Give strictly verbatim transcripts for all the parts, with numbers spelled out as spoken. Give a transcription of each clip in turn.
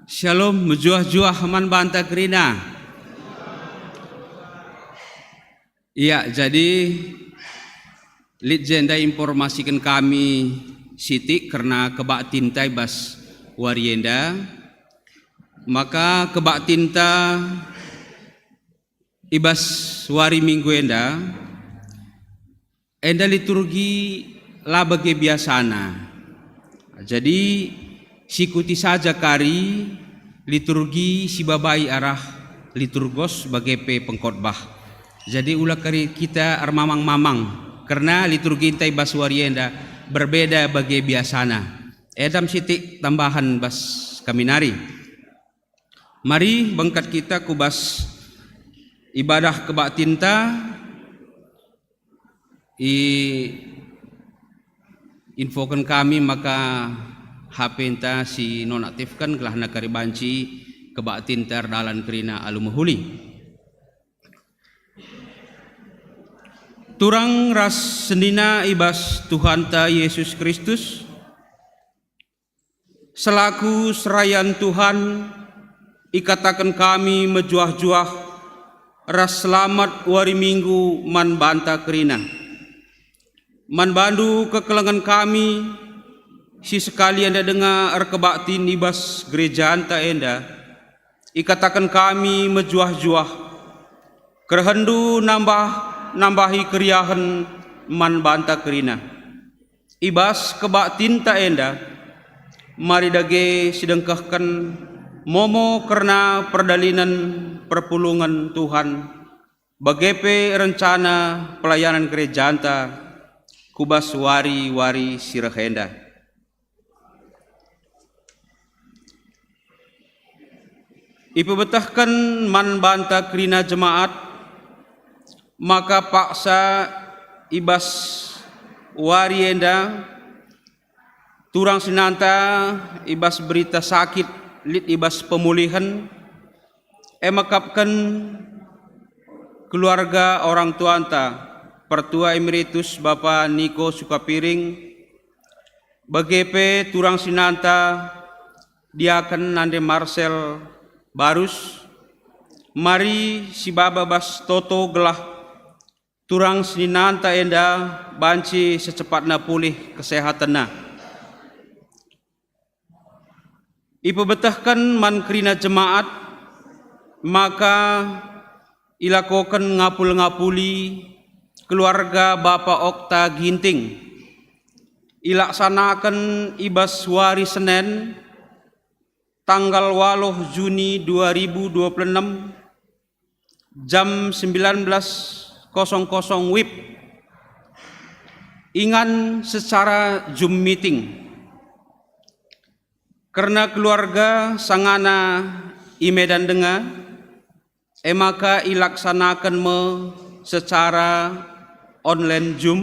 Shalom, mejuah-juah man banta kerina. Iya, jadi lit jenda informasiken kami sitik kerna kebaktinta i bas wari enda. Maka kebaktinta i bas wari Minggu enda, enda liturgi la bage biasana. Jadi, sikuti saja kari liturgi si babai arah liturgos bage pe pengkhotbah. Jadi, ula kari kita ermamang-mamang, kerna liturginta i bas wari enda berbeda bage biasana. Edam sitik tambahan bas kami nari. Mari bengket kita ku bas ibadah kebaktinta. I infoken kami maka H P-nta si nonaktifken gelah nakari banci kebaktinta erdalan kerina alu mehuli. Turang ras senina i bas Tuhanta Yesus Kristus, selaku serayan Tuhan, ikataken kami mejuah-juah ras selamat wari Minggu man banta kerina. Man bandu kekelengen kami, si sekali enda denga erkebaktin i bas gerejanta enda, ikataken kami mejuah-juah, kerehenndu nambah-nambahi keriahen man banta kerina. I bas kebaktinta enda, mari dage sidengkehken momo kerna perdalinen perpulungen Tuhan, bage pe rencana pelayanan gerejanta ku bas wari-wari si reh enda. Ipebetehken man banta kerina jemaat, maka paksa i bas wari enda turang senanta i bas berita sakit lit i bas pemulihen, e mekapken keluarga orang tuanta, Pertua Emeritus Bapa Niko Sukapiring, bage pe turang senanta Diaken Nande Marcel Barus, mari sibaba bas toto gelah turang seninanta enda banci secepatna pulih kesehatenna. Ipebetehken man kerina jemaat maka ilakoken ngapul-ngapuli keluarga Bapa Okta Ginting. Ilaksanaken i bas wari Senen, tanggal waluh Juni dua ribu dua puluh enam, jam sembilan belas kosong kosong wib, ingan secara Zoom meeting. Kerna keluarga sangana i Medan denga, e maka ilaksanaken me secara online Zoom,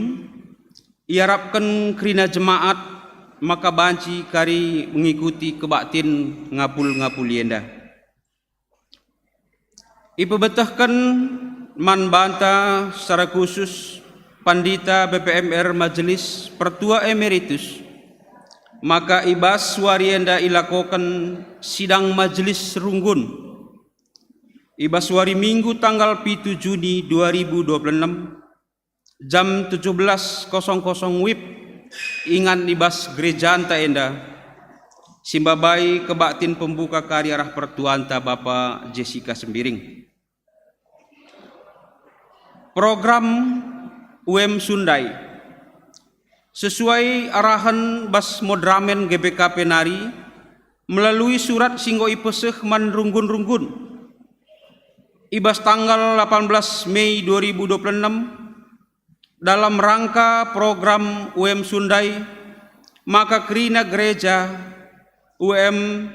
iarapken kerina jemaat maka banci kari mengikuti kebaktin ngapul-ngapuli enda. Ipebetehken man banta secara khusus Pandita B P M R Majelis Pertua Emeritus, maka i bas wari enda ilakoken sidang majelis runggun. I bas wari Minggu tanggal pitu Juni dua ribu dua puluh enam, jam tujuh belas kosong kosong wib, ingan i bas gerejanta enda, simbabai kebaktin pembuka kari arah pertuanta Bapa Jessica Sembiring. Program U M Sundai. Sesuai arahen bas moderamen G B K P nari, melalui surat si enggo ipeseh man runggun-runggun, i bas tanggal delapan belas Mei dua ribu dua puluh enam, dalam rangka program U M Sundai, maka kerina gereja U M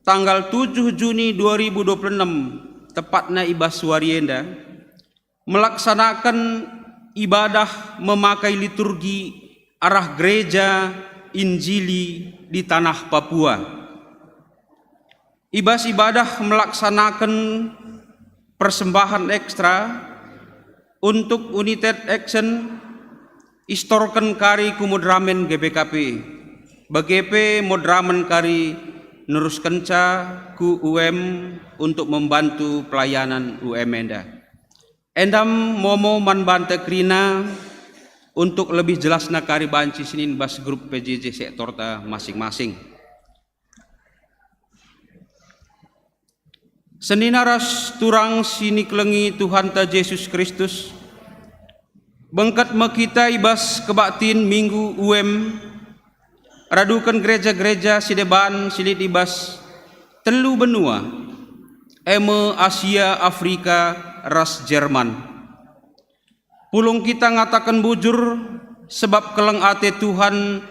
tanggal tujuh Juni dua ribu dua puluh enam, tepatna i bas wari enda, melaksanaken ibadah memakai liturgi arah Gereja Injili di tanah Papua. I bas ibadah melaksanaken persembahan ekstra untuk United Action, istorken kari ku moderamen G B K P, bage pe moderamen kari neruskenca ku U M untuk membantu pelayanan U M enda. Enda momo man banta kerina untuk lebih jelasna kari banci sinin bas grup P J J sektorta masing-masing. Senina ras turang si nikelengi Tuhanta Jesus Kristus, bengket me kita i bas kebaktin Minggu U M, raduken gereja-gereja si deban si lit i bas telu benua, e me Asia, Afrika, ras Jerman. Pulung kita ngataken bujur, sebab keleng ate Tuhan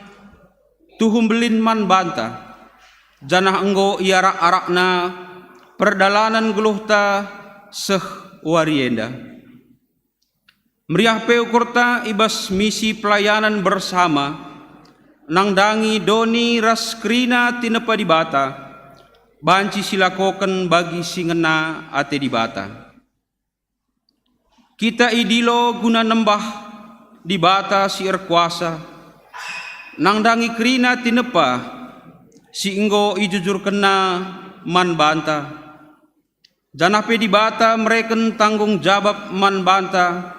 tuhu mbelin man banta, janah enggo iarak-arakNa perdalanen geluhta seh wari enda. Meriah pe ukurta i bas misi pelayanan bersama, nandangi doni ras kerina tinepa Dibata, banci silakoken bagi si ngena ate Dibata. Kita idilo guna nembah Dibata si erkuasa, nandangi kerina tinepa si enggo ijujurkenNa man banta, janah pe Dibata mereken tanggung jabap man banta,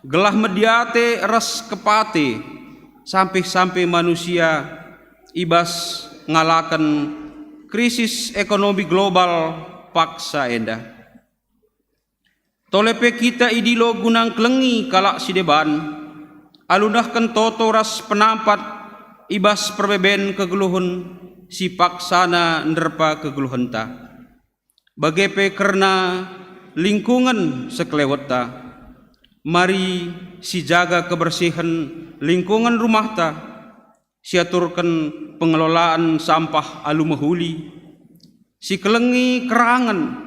gelah mediate ras kepate sampe-sampe manusia i bas ngalaken krisis ekonomi global paksa enda. Tole pe kita idilo guna ngkelengi kalak si deban, alu nehken toto ras penampat i bas perbeben kegeluhen si paksana nderpa kegeluhenta. Bage pe kerna lingkungen sekelewetta. Mari sijaga kebersihen lingkungen rumahta, siaturken pengelolaan sampah alu mehuli, sikelengi kerangen,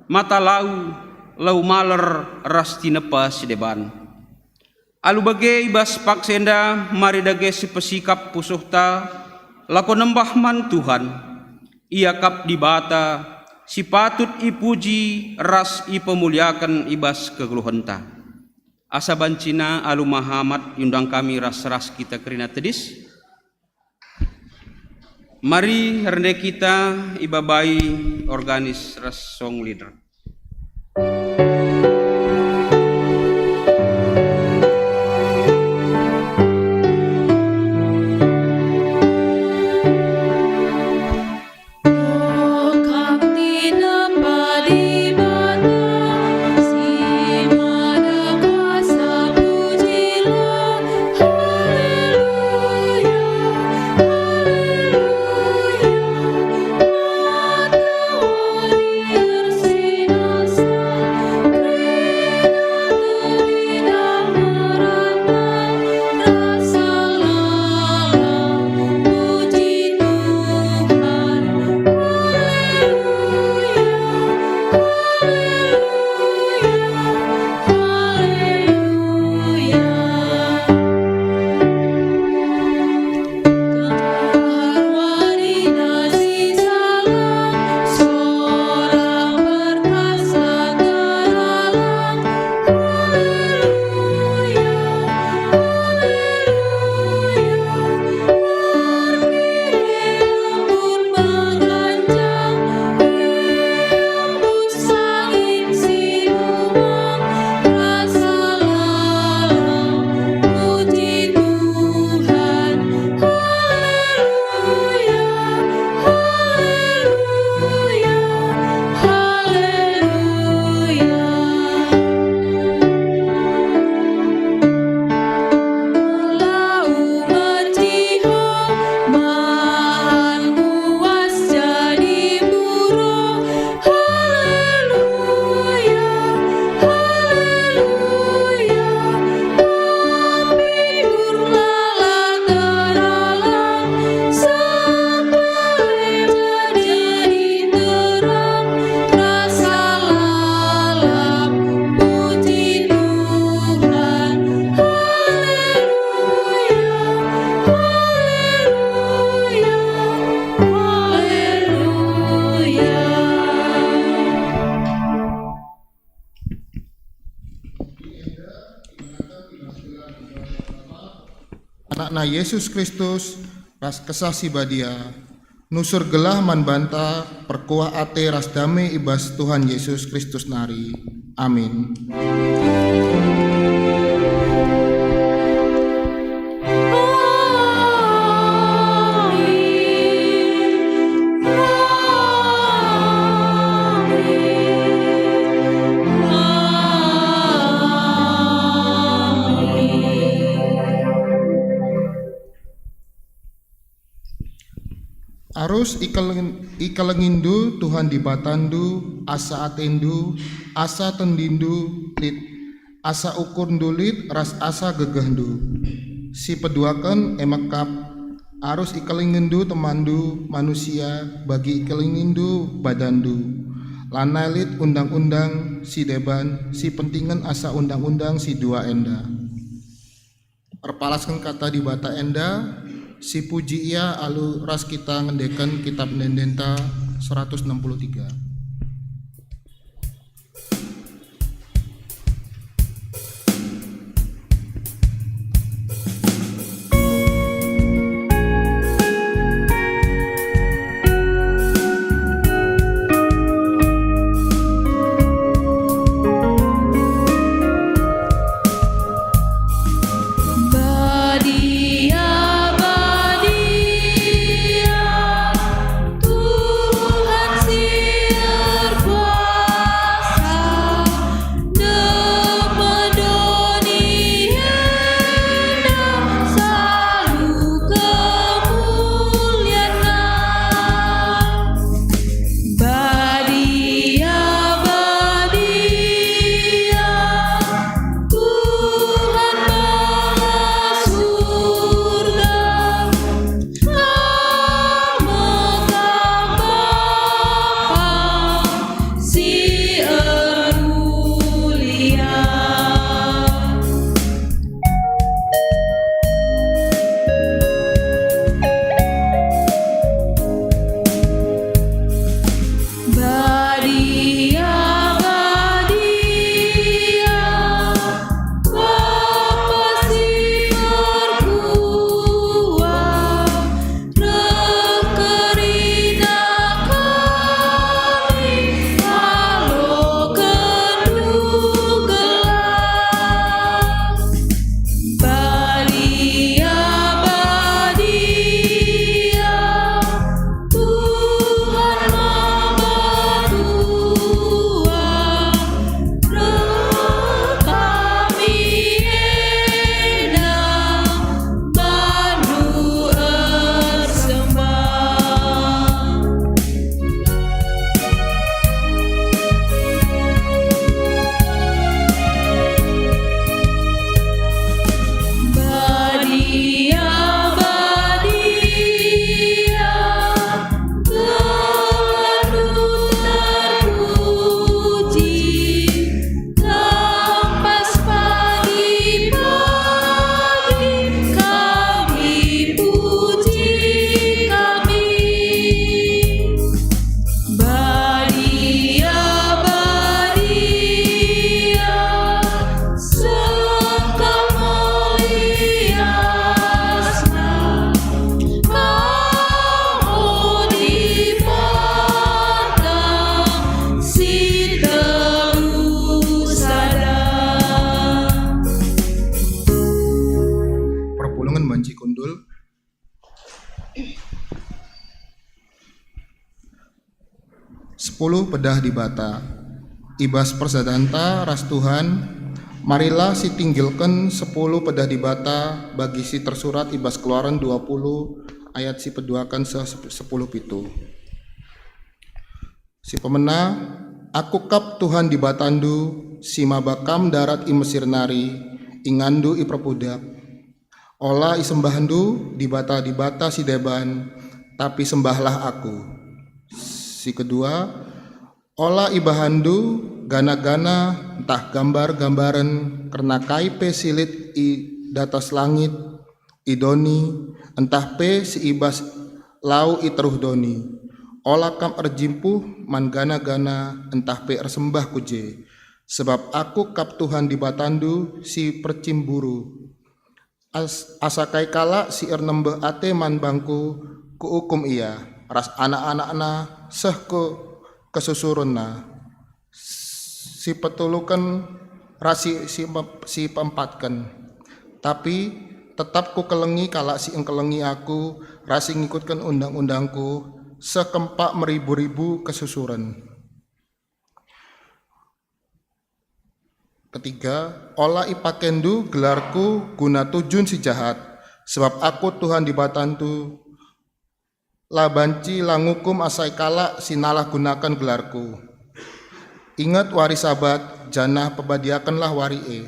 mata lau, lau maler ras tinepa si deban. Alu bage i bas paksa enda mari dage sipesikap pusuhta, lako nembah man Tuhan, Ia kap Dibata si patut ipuji ras ipemuliaken i bas kegeluhenta. Asa bancina alu mehamat iundang kami ras-ras kita kerina tedis. Mari rende kita ibabai organis ras song leader. Anakna Yesus Kristus ras Kesah Si Badia, Nusur gelah man banta perkuah ate ras dame i bas Tuhan Yesus Kristus nari. Amin. Arus ikeleng-, ikelengindu Tuhan Dibatandu, asa atendu, asa tendindu lit, asa ukurndu lit ras asa gegehndu. Si peduaken e mekap, arus ikelengindu temanndu manusia bagi ikelengindu badanndu. Lanai lit undang-undang si deban si pentingen asa undang-undang si dua enda. Erpalasken kata Dibata enda, sipuji Ia alu ras kita ngendeken Kitap Ende-endenta seratus enam puluh tiga. Badia, badia, Tuhan si erkuasa, nepen doni enda selalu kemulianNa. Badia, badia, Tuhan bala surga, Kam me Kam Bapa si ermulia. Badia, badia, Bapa si perkuah, reh kerina kami ngalokenNdu gelah. Badia, badia, Tuhan mamba tua, reh kami enda bandu ersembah. Badia, badia, Tuhan terpuji. Lampas pagi-pagi kami puji kami. Badia, badia, sekali liasna. Kamu Dibata si telu sada. Perpulungen banci kundul. Sepuluh pedah Dibata. I bas persadanta ras Tuhan, marilah sitinggilken sepuluh pedah Dibata bagi si tersurat i bas Keluaran dua puluh ayat si peduaken seh sepuluh pitu. Si pemena, Aku kap Tuhan Dibatandu, si maba kam ndarat i Mesir nari, inganndu i perpudap. Ola isembahndu dibata-dibata si deban, tapi sembahlah Aku. Si kedua, ola ibahanndu gana-gana ntah gambar-gambaren kerna kai pe si lit i datas langit, i doni, ntah pe si i bas lau i teruh doni. Ola kam erjimpuh man gana-gana ntah pe ersembah ku je, sebab Aku kap Tuhan Dibatandu si percimburu. As-, asa kai kalak si ernembeh ate man bangKu, Kuukum ia. ras anak-anakna seh ku kesusurenna, si peteluken ras si, si, si peempatken. Tapi tetap kukelengi kalak si engkelengi aku ras si ngikutken undang-undangku seh kempak meribu-ribu kesusuren. Ketiga, ola ipakendu gelarku guna tujun si jahat, sebab aku Tuhan Dibatandu, la banci la ngukum asai kalak si nalah gunaken gelarku. Inget wari Sabat, janah pebadiakenlah wari e.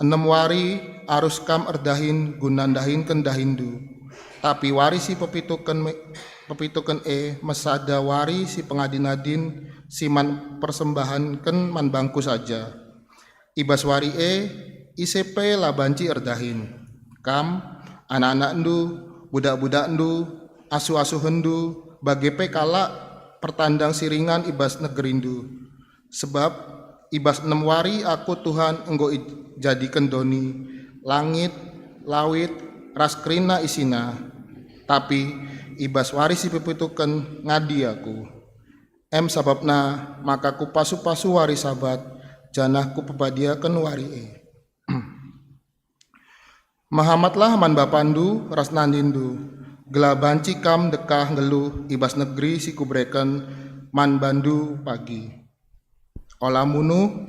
Enem wari arus kam erdahin guna ndahinken dahinndu. Tapi wari si pepituken me-, pepituken e mesada wari si pengadin-adin si man persembahanken man bangku saja. I bas wari e, ise pe la banci erdahin. Kam, anak-anakndu, budak-budakndu, asuh-asuhenndu, bage pe kalak pertandang si ringan i bas negerindu. Sebab i bas enem wari Aku, Tuhan, enggo ijadiken doni, langit, lawit, ras kerina isina. Tapi i bas wari si pepituken ngadi Aku. Em sabapna maka Kupasu-pasu wari Sabat, janah Kupebadiaken wari e. Mehamatlah man bapandu ras nandindu, gelah banci kam ndekah nggeluh i bas negeri si Kubereken man bandu pagi. Ola munuh,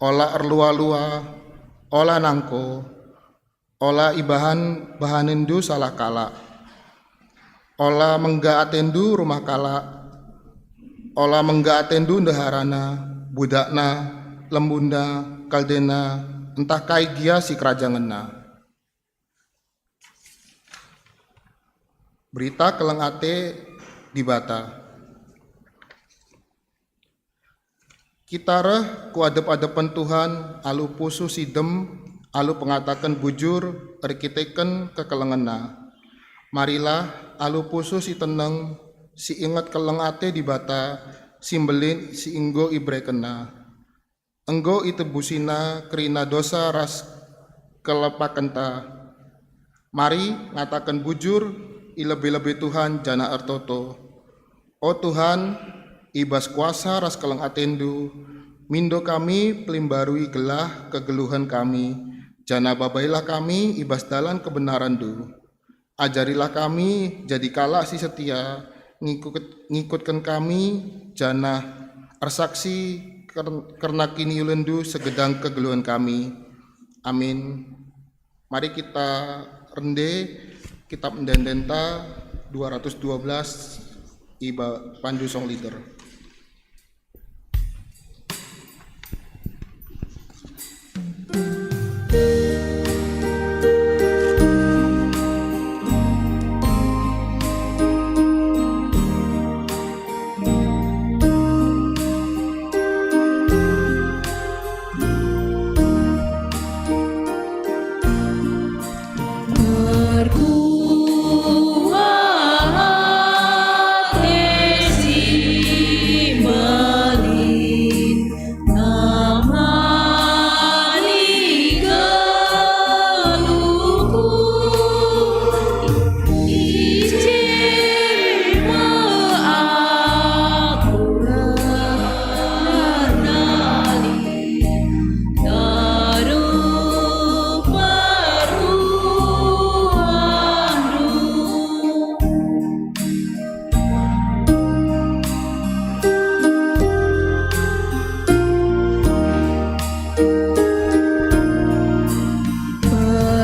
ola erlua-lua, ola nangko, ola ibahan bahanenndu salah kalak, ola mengga atendu rumah kalak, ola mengga atendu ndeharana, budakna, lembunna, kaldena, ntah kai gia si kerajangenna. Berita Keleng Ate Dibata. Kita reh ku adep-adepen Tuhan alu pusuh si dem, alu pengataken bujur erkiteken kekelengenNa. Marilah alu pusuh si teneng, si inget keleng ate Dibata, si mbelin si enggo iberekenNa. Enggo itebusina kerina dosa ras kelepakenta. Mari ngataken bujur i lebe-lebe Tuhan janah ertoto. O Tuhan, i bas kuasa ras keleng atendu, mindo kami pelimbarui gelah kegeluhen kami, janah babailah kami i bas dalan kebenarenndu. Ajarilah kami jadi kalak si setia, ngikut, ngikutken kami, janah ersaksi ker-, kerna kiniulenndu segedang kegeluhen kami. Amin. Mari kita rende Kitab Ende-endenta dua ratus dua belas, iba-, bandu song leader.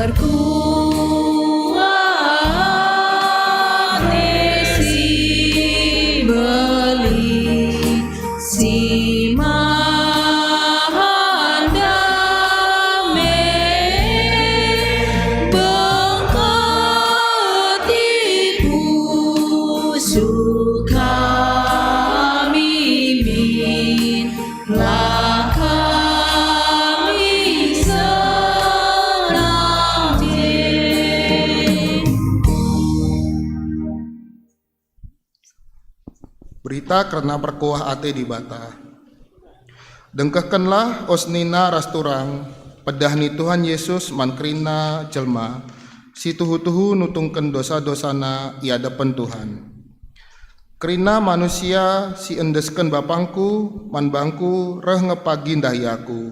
Perkuah si beli, si mahan dame, bengket pusuh kami min, la kami senang je. Berita kerna perkuah ate Dibata. Dengkehkenlah, o senina ras turang, pedah ni Tuhan Yesus man kerina jelma si tuhu-tuhu nutungken dosa-dosana i adepen Tuhan. Kerina manusia si endesken bapangku man bangku reh nge pagi ndahi aku,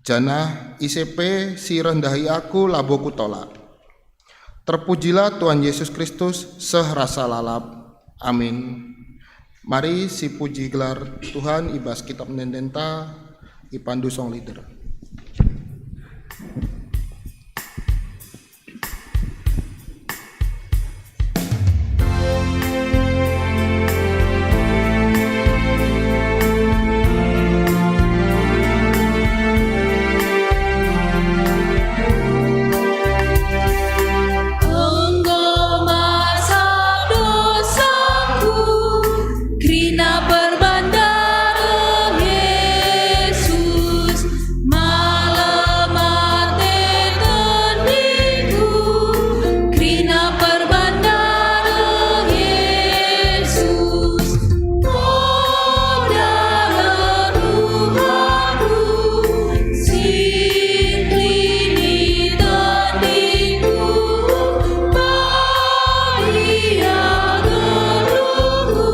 janah ise pe si reh ndahi aku labo kutolak. Terpujilah Tuhan Yesus Kristus seh rasa lalap. Amin. Mari sipuji gelar Tuhan i bas Kitab Ende-enden ta, ipandu song leader. Enggo masap dosaku, kerina perban dareh Yesus, malem ate tendingku, kerina perban dareh Yesus. O dareh Tuhanku, sing kelini tendingku, badia geluhku,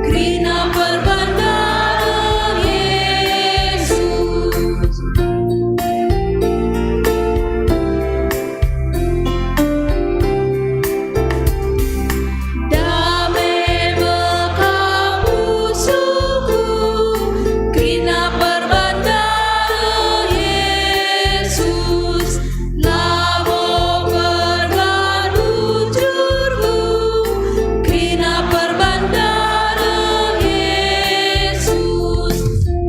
kerina perban dareh Yesus. Dame mekap pusuhku, kerina perban dareh Yesus, labo pergan bujurku, kerina perban dareh Yesus.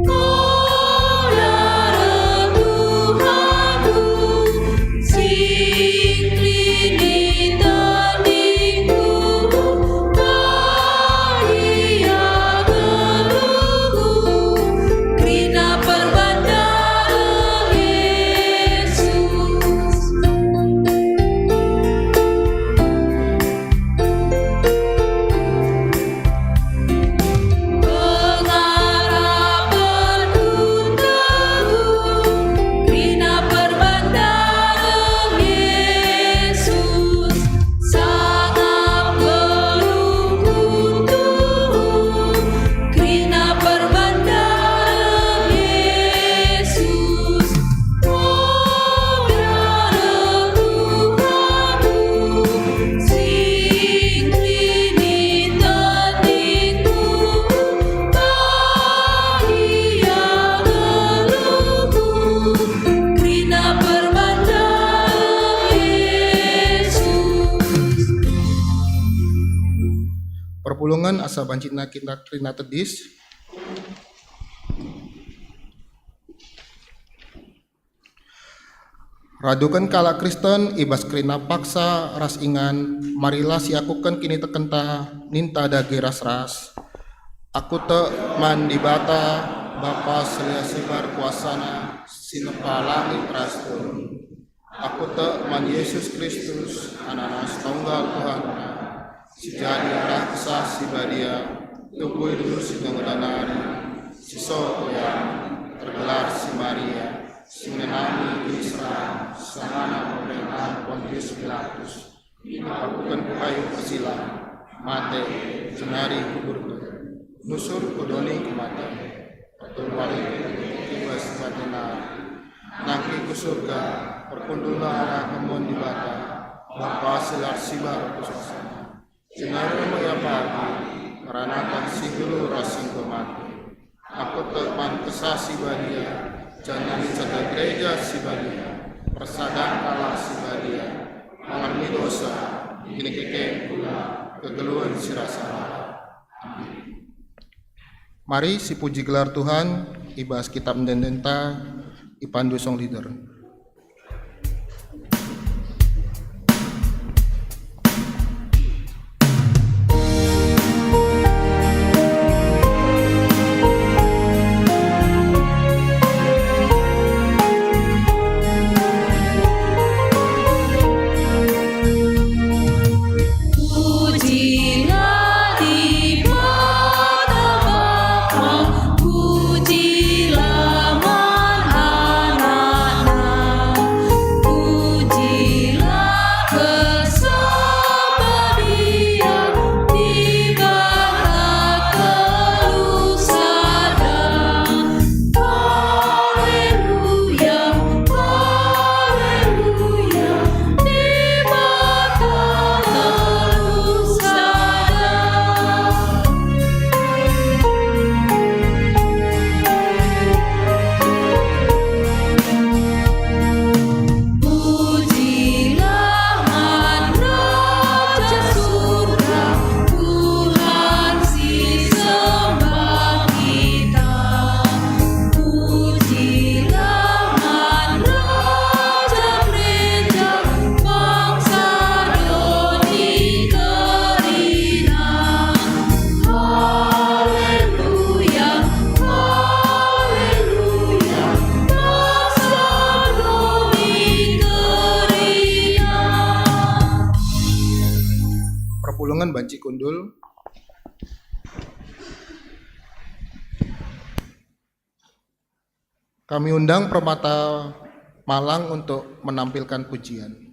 O dareh Tuhanku, sing kelini tendingku, badia geluhku, kerina perban dareh Yesus. Pengarapenku teguh, kerina perban dareh Yesus, sangap geluhku tuhu, kerina perban dareh Yesus. O dareh Tuhanku, sing kelini tendingku, badia geluhku, kerina perban dareh Yesus. Perpulungen asa banci kita kerina tedis. Raduken kalak Kristen i bas kerina paksa ras ingan, marilah siakuken kinitekenta, ninta dage ras-ras. Aku tek man Dibata, Bapa si lit si erkuasa, si nepa langit ras doni. Aku tek man Jesus Kristus, AnakNa si Tunggal Tuhanta, si jadi arah Kesah Si Badia, tubuh i dulu si denggan nari, si so ku dame, ergelar si Maria, si ngenani Israel, sangana pemerintahen Pontius Pilatus. Ipakuken ku kayu persilang, mate, jenari ikuburken. Nusur ku doni kematen. Telu wari i bas batena. Nangkih ku Surga, erkundulna arah kemuen Dibata, Bapa si lit si erkuasa. Jenari me ia pagi, ngeranaken si nggeluh ras si enggo mate. Aku tek man Kesah Si Badia, janah sada Gereja Si Badia, persadan kalak si badia, penggalih dosa, kiniteken kula, kegeluhen si rasa lalap. Amin. Mari sipuji gelar Tuhan, i bas Kitab Ende-endenta, ipandu song leader. Pujilah Dibata Bapa, pujilah man AnakNa, Dul. Kami undang Permata Malang untuk menampilkan pujian.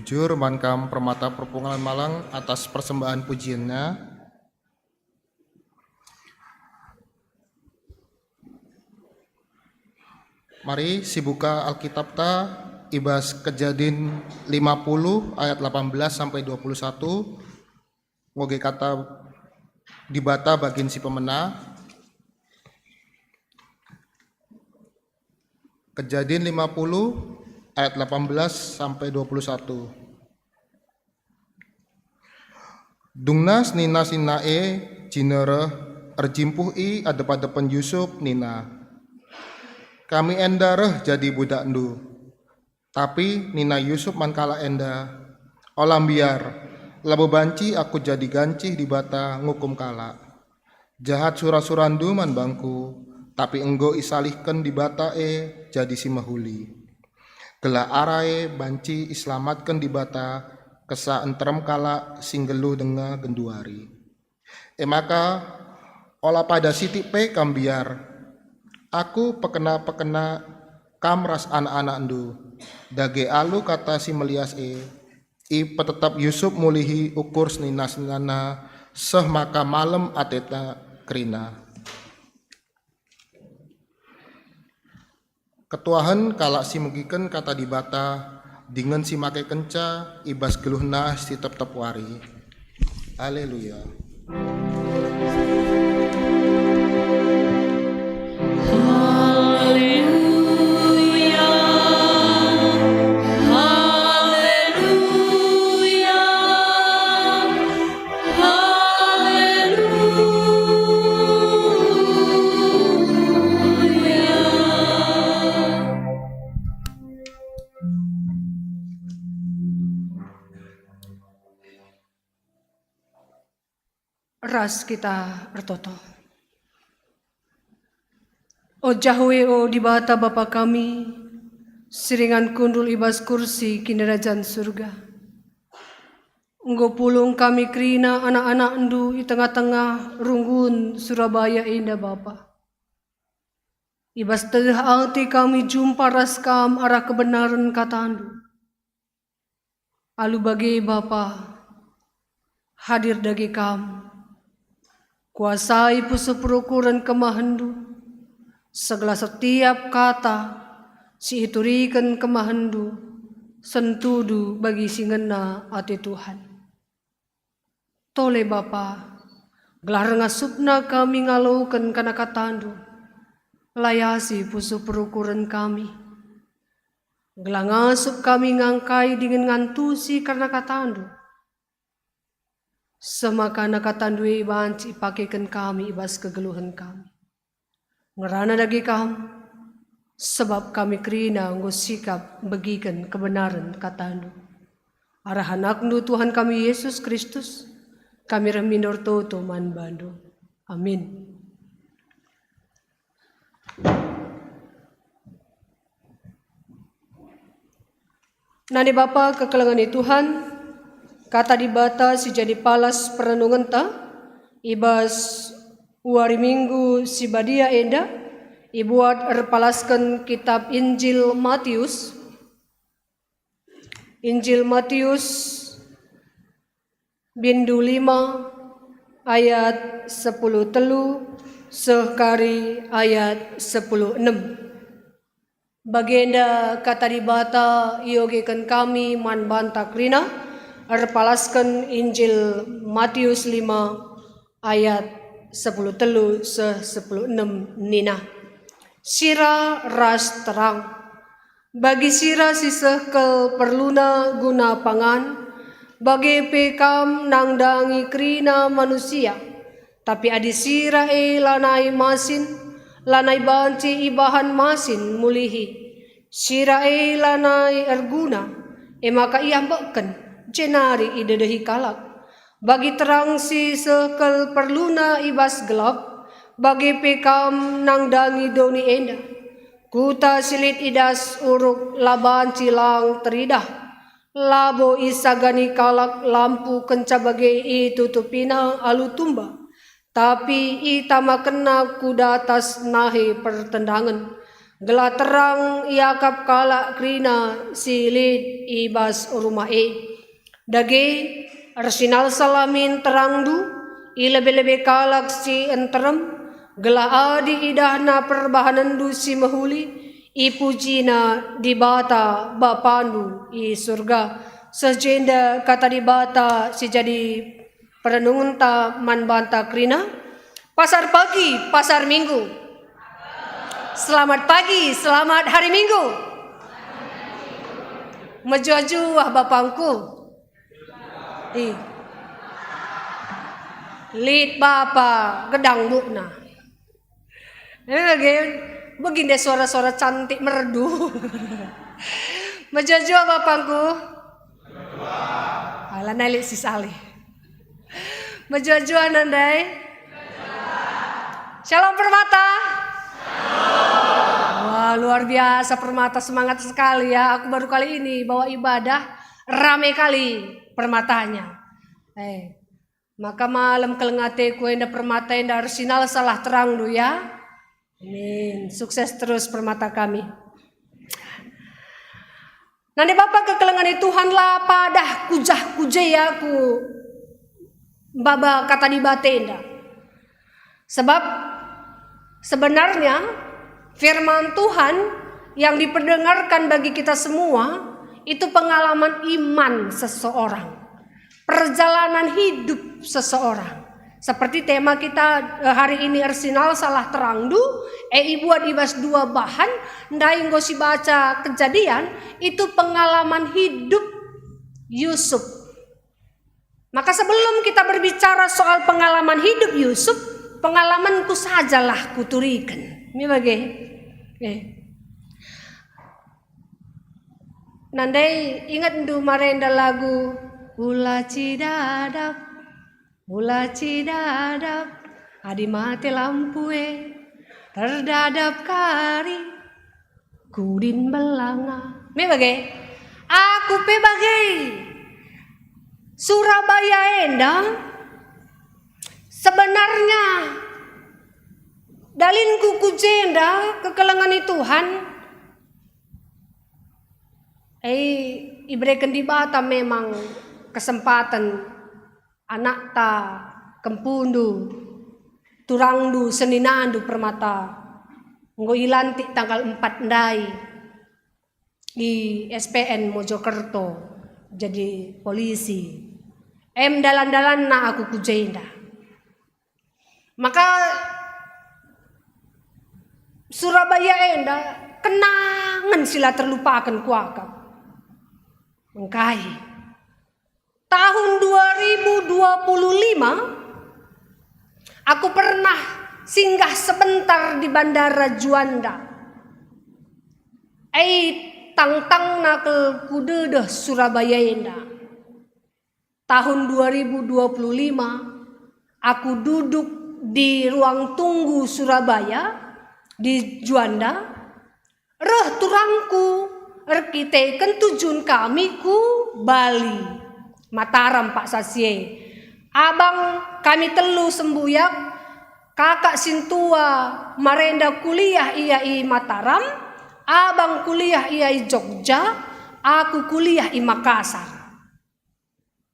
Jur man kam Permata Perpulungen Malang atas persembahan pujienna. Mari sibuka Alkitapta i bas Kejadin lima puluh ayat delapan belas sampai dua puluh satu, ngoge kata Dibata bagin si pemena. Kejadin lima puluh ayat delapan belas sampai dua puluh satu. Dungna senina-senina e jine reh, erjimpuh i adep-adepen Yusup nina, "Kami enda reh jadi budakndu." Tapi nina Yusup man kalak enda, "Ola mbiar, labo banci aku jadi gancih Dibata ngukum kalak. Jahat sura-surandu man bangku, tapi enggo isalihken Dibata e jadi si mehuli. Gelah ara e banci iselamatken Dibata kesa nterem kalak si nggeluh denga genduari. E maka, ola pada sitik pe kam mbiar. Aku pekena-pekena kam ras anak-anakndu." Dage alu kata si melias e, ipetetap Yusup mulihi ukur senina-seninana seh maka malem ateta kerina. Ketuahen kalak si megiken kata Dibata dingen si makekenca i bas geluhna si tep-tep wari. Haleluya. Haleluya. Haleluya. Haleluya. Ras kita ertoto. O Jahwe, o Dibata Bapa kami, si ringan kundul i bas kursi kinirajan Surga. Enggo pulung kami kerina anak-anakNdu i tengah-tengah runggun Surabaya enda, Bapa. I bas tek ate kami jumpa ras Kam arah kebenaren kataNdu. Alu bage, Bapa, hadir dage Kam. Kuasai pusuh perukuren kemahenNdu, segelah setiap kata si ituriken kemahenNdu sentudu bagi si ngena ate Tuhan. Tole Bapa, gelah ringan ngasupna kami ngaloken kata-kataNdu, layasi pusuh perukuren kami. Gelah ngasup kami ngangkai dingen ngantusi kerna kataNdu. Seh maka kataNdu e banci ipakeken kami i bas kegeluhen kami. Ngerana dage Kam, sebab kami kerina enggo sikap mbegiken kebenaren kataNdu. Arah AnakNdu Tuhan kami Yesus Kristus, kami reh mindo ertoto man baNdu. Amin. Nande Bapa kekelengen i Tuhan, kata Dibata si jadi palas perenungenta i bas wari Minggu si badia enda ibuat erpalasken kitab Injil Matius. Injil Matius, bindu lima, ayat sepuluh telu seh kari ayat sepuluh enem. Bagenda kata Dibata iogeken kami man banta kerina, erpalasken Injil Matius lima ayat sepuluh telu seh sepuluh enem nina, "Sira ras terang. Bagi sira si seh kal perluna guna pangan, bage pe kam nandangi kerina manusia. Tapi adi sira e lanai masin, lanai banci ibahan masin mulihi. Sira e lanai erguna, e maka iambekken, jenari idedehi kalak. Bagi terang si seh kal perluna i bas gelap, bage pe kam nandangi doni enda. Kuta si lit i das uruk la banci lang teridah. Labo isagani kalak lampu kenca bage itutupina alu tumba, tapi itamakenna ku datas nahe pertendangen. gelah terang iakap kalak kerina si lit i bas rumah e. Dage, ersinalsalah min terangndu i lebe-lebe kalak si nterem, gelah adi idahna perbahanenndu si mehuli, ipujina Dibata Bapandu i Surga. Seh jenda kata Dibata si jadi perenungenta man banta kerina. Pasar pagi, pasar Minggu. Selamat pagi, selamat hari Minggu. Mejuah-juah bapangku. Ih. Lit bapa gedang bukna. Eh, bagi, bagi ndai suara-suara cantik merdu. Mejuah-juah bapangku. Alah, nai lit si Saleh. Mejuah-juah ndai. Shalom Permata. Wah, luar biasa Permata, semangat sekali ya. Aku baru kali ini bawa ibadah, rame kali Permatanya. Eh, maka malem keleng ateku enda Permata enda ersinalsalah terangndu ya. Amin. Sukses terus Permata kami. Nande bapa kekelengen Tuhan, la padah kujah-kuje aku baba kata Dibata enda. Sebab sebenarnya firman Tuhan yang diperdengarkan bagi kita semua itu pengalaman iman seseorang, perjalanan hidup seseorang. Seperti tema kita, eh, hari ini ersinalsalah terangndu, e ibuat i bas dua bahan, ndai enggo sibaca Kejadian, itu pengalaman hidup Yusuf. Maka sebelum kita berbicara soal pengalaman hidup Yusuf, pengalamanku sajalah kuturiken. Ini bage. Eh. Nandai ingetndu marenda lagu, "Ula cidadap, ula cidadap, adi mate lampu e, terdadap kari, kudin belanga." Me bage? Aku pe bage. Surabaya enda sebenarnya dalilku ku jenda kekelengen Tuhan, eh, ibereken Dibata memang kesempaten anakta, kempundu, turangndu, seninandu Permata enggo ilantik tanggal empat ndai i S P N Mojokerto jadi polisi. Em dalan-dalanna aku ku jenda. Maka Surabaya enda kenangen si la terlupaken kuakap. Engkai? Tahun dua ribu dua puluh lima, aku pernah singgah sebentar di Bandara Juanda. Ei, tangtangna kal kudedeh Surabaya enda. Tahun dua ribu dua puluh lima, aku duduk di ruang tunggu Surabaya, di Juanda. Reh turangku erkiteken tujun kami ku Bali, Mataram paksa si e. Abang kami telu sembuyak, kakak sintua marenda kuliah ia i Mataram, abang kuliah ia i Jogja, aku kuliah i Makassar.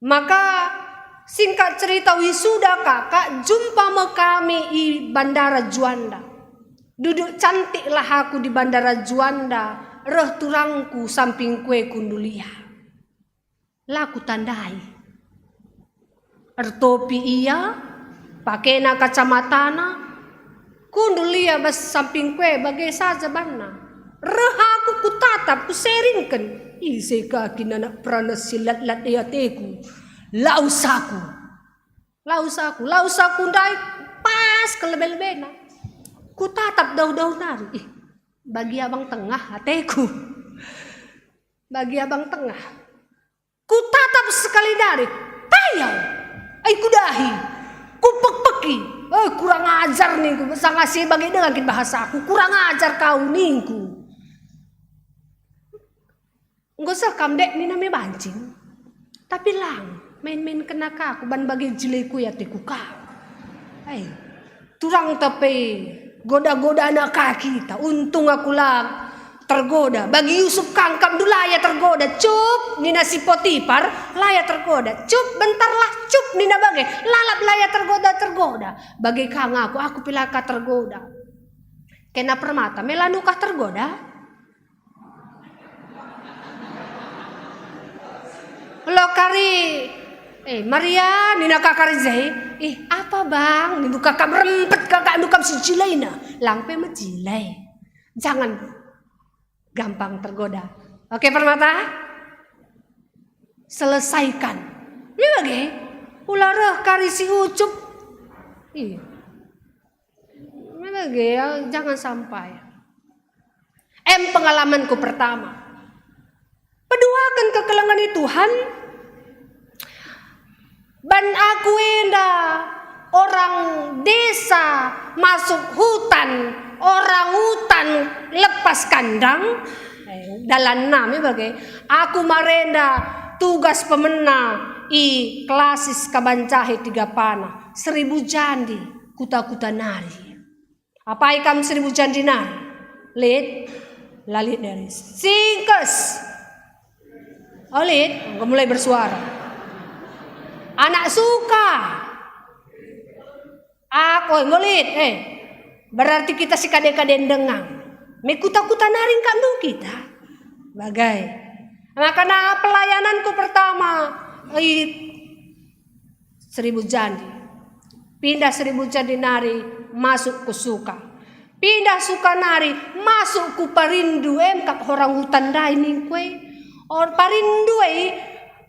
Maka, singkat cerita, wisuda kakak, jumpa me kami i Bandara Juanda. Duduk cantiklah aku di Bandara Juanda, reh turangku sampingku e kundulia. La kutandai. Ertopi ia, pakena kacamatana, kundul ia bas sampingku e bage saja banna. Reh aku kutatap, kuseringken. Ise ka kin anak perana si latlat i ateku? Lawes aku. Lawes aku. Lawes aku ndai pas kelebe-lebena. Kutatap dauh-dauh nari. Ih, bagi abang tengah ateku. Bagi abang tengah. Kutatap sekali nari, tayau. Ai kudahi. Kupekpeki. Eh, kurang ajar ningku, sanga si bage denga kin bahasaku. Kurang ajar kau ningku. Enggo seh kam dek nina me banci. Tapi lang, main-main kena ka aku ban bage jeleku i ateku ka. Eh, turang tapi Goda-godana ka kita, untung aku la tergoda. Bagi Yusuf kangkap ndu la ia tergoda. Cup, nina si Potipar, la ia tergoda. Cup, bentarlah, cup, nina bage. Lalap la ia tergoda-tergoda. Bage ka ngaku, aku pe la ka tergoda. Kena permata, me la ndu ka tergoda. Lo kari, eh, Maria, nina ka kari je, "Ih, apa bang?" Nindu kakak berempet, kakak ndu kam si jilaina. Lang pe mejilai. Jangan gampang tergoda. Oke, Permata? Selesaikan. Ini bage. Ula reh kari si ucup. Iya. Ini bage, ya, jangan sampai. Em pengalamanku pertama. Peduaken kekelengen i Tuhan, ban aku enda orang desa masuk hutan, orang hutan lepas kandang. Eh, dalan enam ya bage. Aku marenda tugas pemena i klasis Kabanjahe Tiga Panah, Seribu Jandi, kuta-kuta nari. Apai kam Seribu Jandi nari? Lit? La lit nari. Singkes. Oh, lit? Enggo mulai bersuara. Anak Suka. Aku, enggo lit. Eh, berarti kita si kade-kade ndengang. Me kuta-kuta nari engkak ndu kita. Bagai. Makana pelayananku pertama, i Seribu Jandi. Pindah Seribu Jandi nari masuk ku Suka. Pindah Suka nari masuk ku Parindu, em kap orang hutan ndai ningku e. Or Parindu e,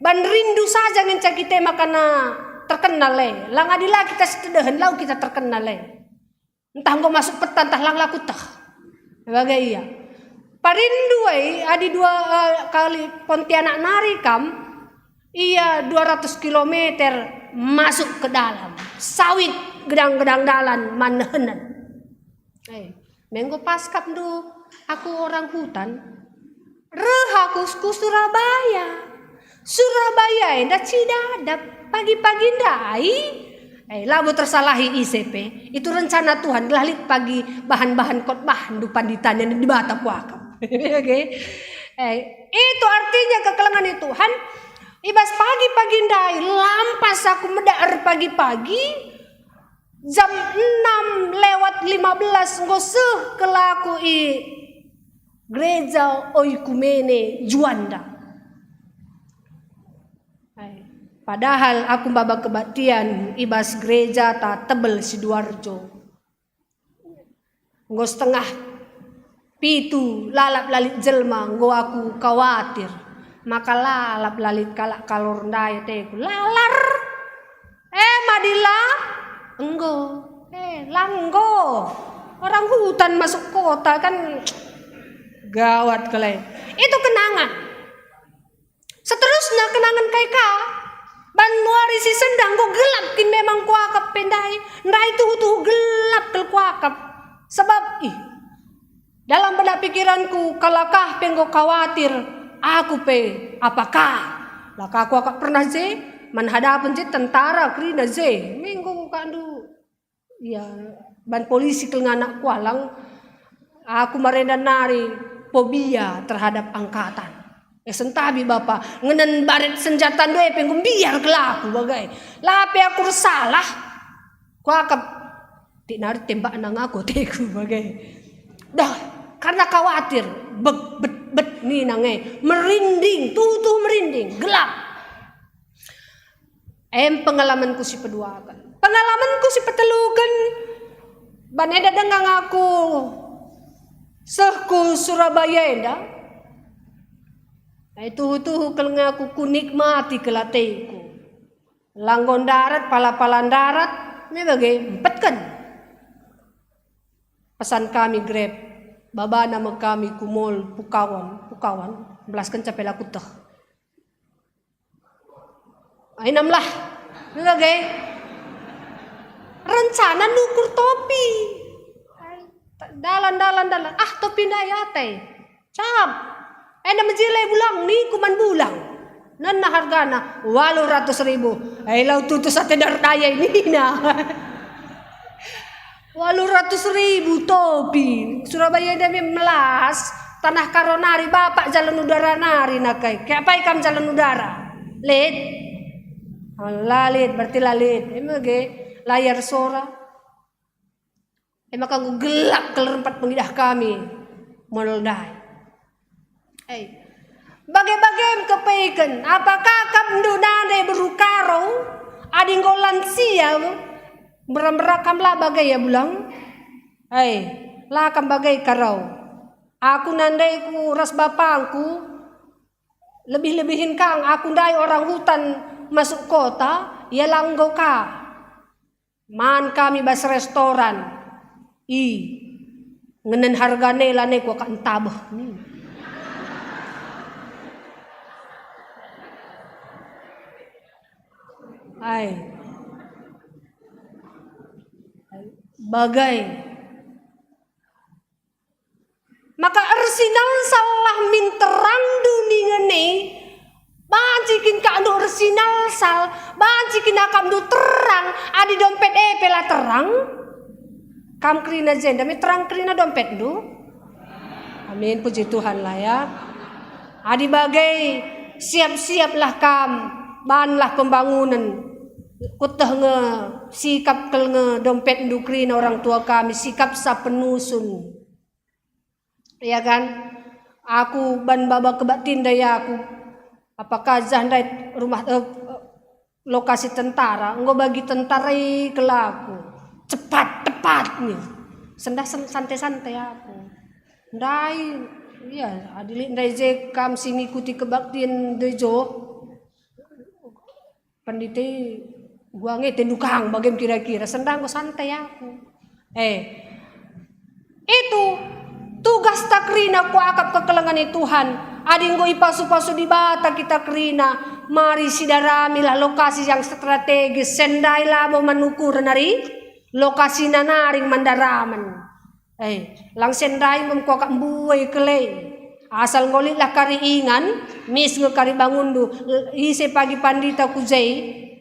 ban rindu saja ngenca kita makana terkenal e. Lang adi la kita sitedehen, lau kita terkenal e. Ntah enggo masuk peta, ntah lang la kueteh. Bage ia. Parindu e, adi dua, eh, kali Pontianak nari kam, ia dua ratus kilometer masuk ke dalam. Sawit gedang-gedang dalan manehenen. Eh, me enggo pas kap ndu, aku orang hutan. Reh aku ku Surabaya. Surabaya enda cidadap pagi-pagi ndai. Eh, labo tersalahi ise pe. Itu rencana Tuhan, gelah lit pagi bahan-bahan khotbah ndu panditanya Dibata kuakap. Oke. Eh, itu artinya kekelengen Tuhan. I bas pagi-pagi ndai, lampas aku medak erpagi-pagi. Jam enam lewat lima belas enggo seh kal aku i Gereja Oikumene Juanda. Padahal aku maba kebaktian i bas gereja ta tebel Sidoarjo. Enggo setengah pitu, lalap la lit jelma, enggo aku khawatir. Maka lalap la lit kalak kalor ndai ateku. Lalar! Eh, madila? Enggo. Eh, la enggo. Orang hutan masuk kota kan gawat kal e. Itu kenangan. Seterusna kenangan kai ka? Ban wari si sendah enggo gelap kin memang kuakap pe ndai. Ndai tuhu-tuhu gelap kal kuakap. Sebab, ih, dalam benak pikiranku, kalakah pe enggo khawatir, aku pe apakah? La ka kuakap pernah je, man hadapen je tentara kerina je. Me enggo kakak ndu. Ia, ban polisi kal nge anak kualang, aku marenda nari pobia terhadap angkatan. Eh, sentabi bapa, ngenen baret senjata ndai pe enggo mbiar kal aku bagai. La pe aku ersalah. Kuakap, tik nari tembakna nge aku ateku bagai. Dah, karena khawatir, bet, bet, bet, nina nge, merinding, tuhu-tuhu merinding, gelap. Em pengalamanku si peduaken. Pengalamanku si peteluken, ban enda denga nge aku seh ku Surabaya enda. Ai tuhu-tuhu kal nge aku kunikmati kal ateku. La enggo ndarat, pala-pala ndarat, me bage empetken. Pesan kami Grab, babana me kami ku mall Pukawan, Pukawan, belaskenca pe la kueteh. Ai namlah. Lage. Rencana nukur topi. Ai, dalan, dalan, dalan. Ah, topi ndai ate. Cap. Enda mejile bulang, ningku man bulang. Nena hargana waluh ratus ribu. Ai, lau tutus ate ndai erdaya nina. Waluh ratus ribu topi. Surabaya enda me melas, tanah Karo nari, bapak jalan udara nari nakai. Ke apai kam jalan udara? Lit? Oh, la lit, berarti la lit. Eme ge, layar sora. E maka enggo gelap kal rempet pengidah kami model ndai. Eh, bage-bagem kepeken, apakah kam ndu nande beru Karo? Adi enggo lansia, mbera-mbera kam la bage ya bulang? Eh, la kam bage Karo. Aku nandeku ras bapangku, lebih-lebihin kang aku ndai orang hutan masuk kota, ya la enggo ka. Man kami bas restoran. I, ngenen hargane lane kuakap ntabeh. Ai. Bagai. Maka ersinalsallah min terang doni ngene, banci kin kakndu ersinalsal, banci kin akapndu terang, adi dompet e pe la terang? Kam kerina jenda me terang kerina dompetndu? Amin, puji Tuhan lah ya. Adi bage, siap-siaplah kam, banlah pembangunen. Kueteh nge sikap kal nge dompetndu kerina orang tua kami, sikap sa penusun. Ya kan? Aku ban baba kebaktin ndai aku. Apakah jah ndai rumah, eh, lokasi tentara, enggo bagi tentara i kelaku. Cepat, cepat nih. Sendah sen-, santai-santai aku. Ndai, iya, adi lit ndai je kam si ngikuti kebaktin ndai jo. Pendite guange tendukang bagem kira-kira, sendah enggo santai aku. Eh, itu tugas ta kerina kuakap kekelengen Tuhan. Adi enggo ipasu-pasu Dibata kita kerina, mari sidaramilah lokasi yang strategis, sendai labo man ukuren ari lokasina nari man daramen. Eh, lang sendai mem kuakap mbue kele. Asal ngolitlah kari ingan, mis nge kari bangunndu, ise pagi pandita ku je,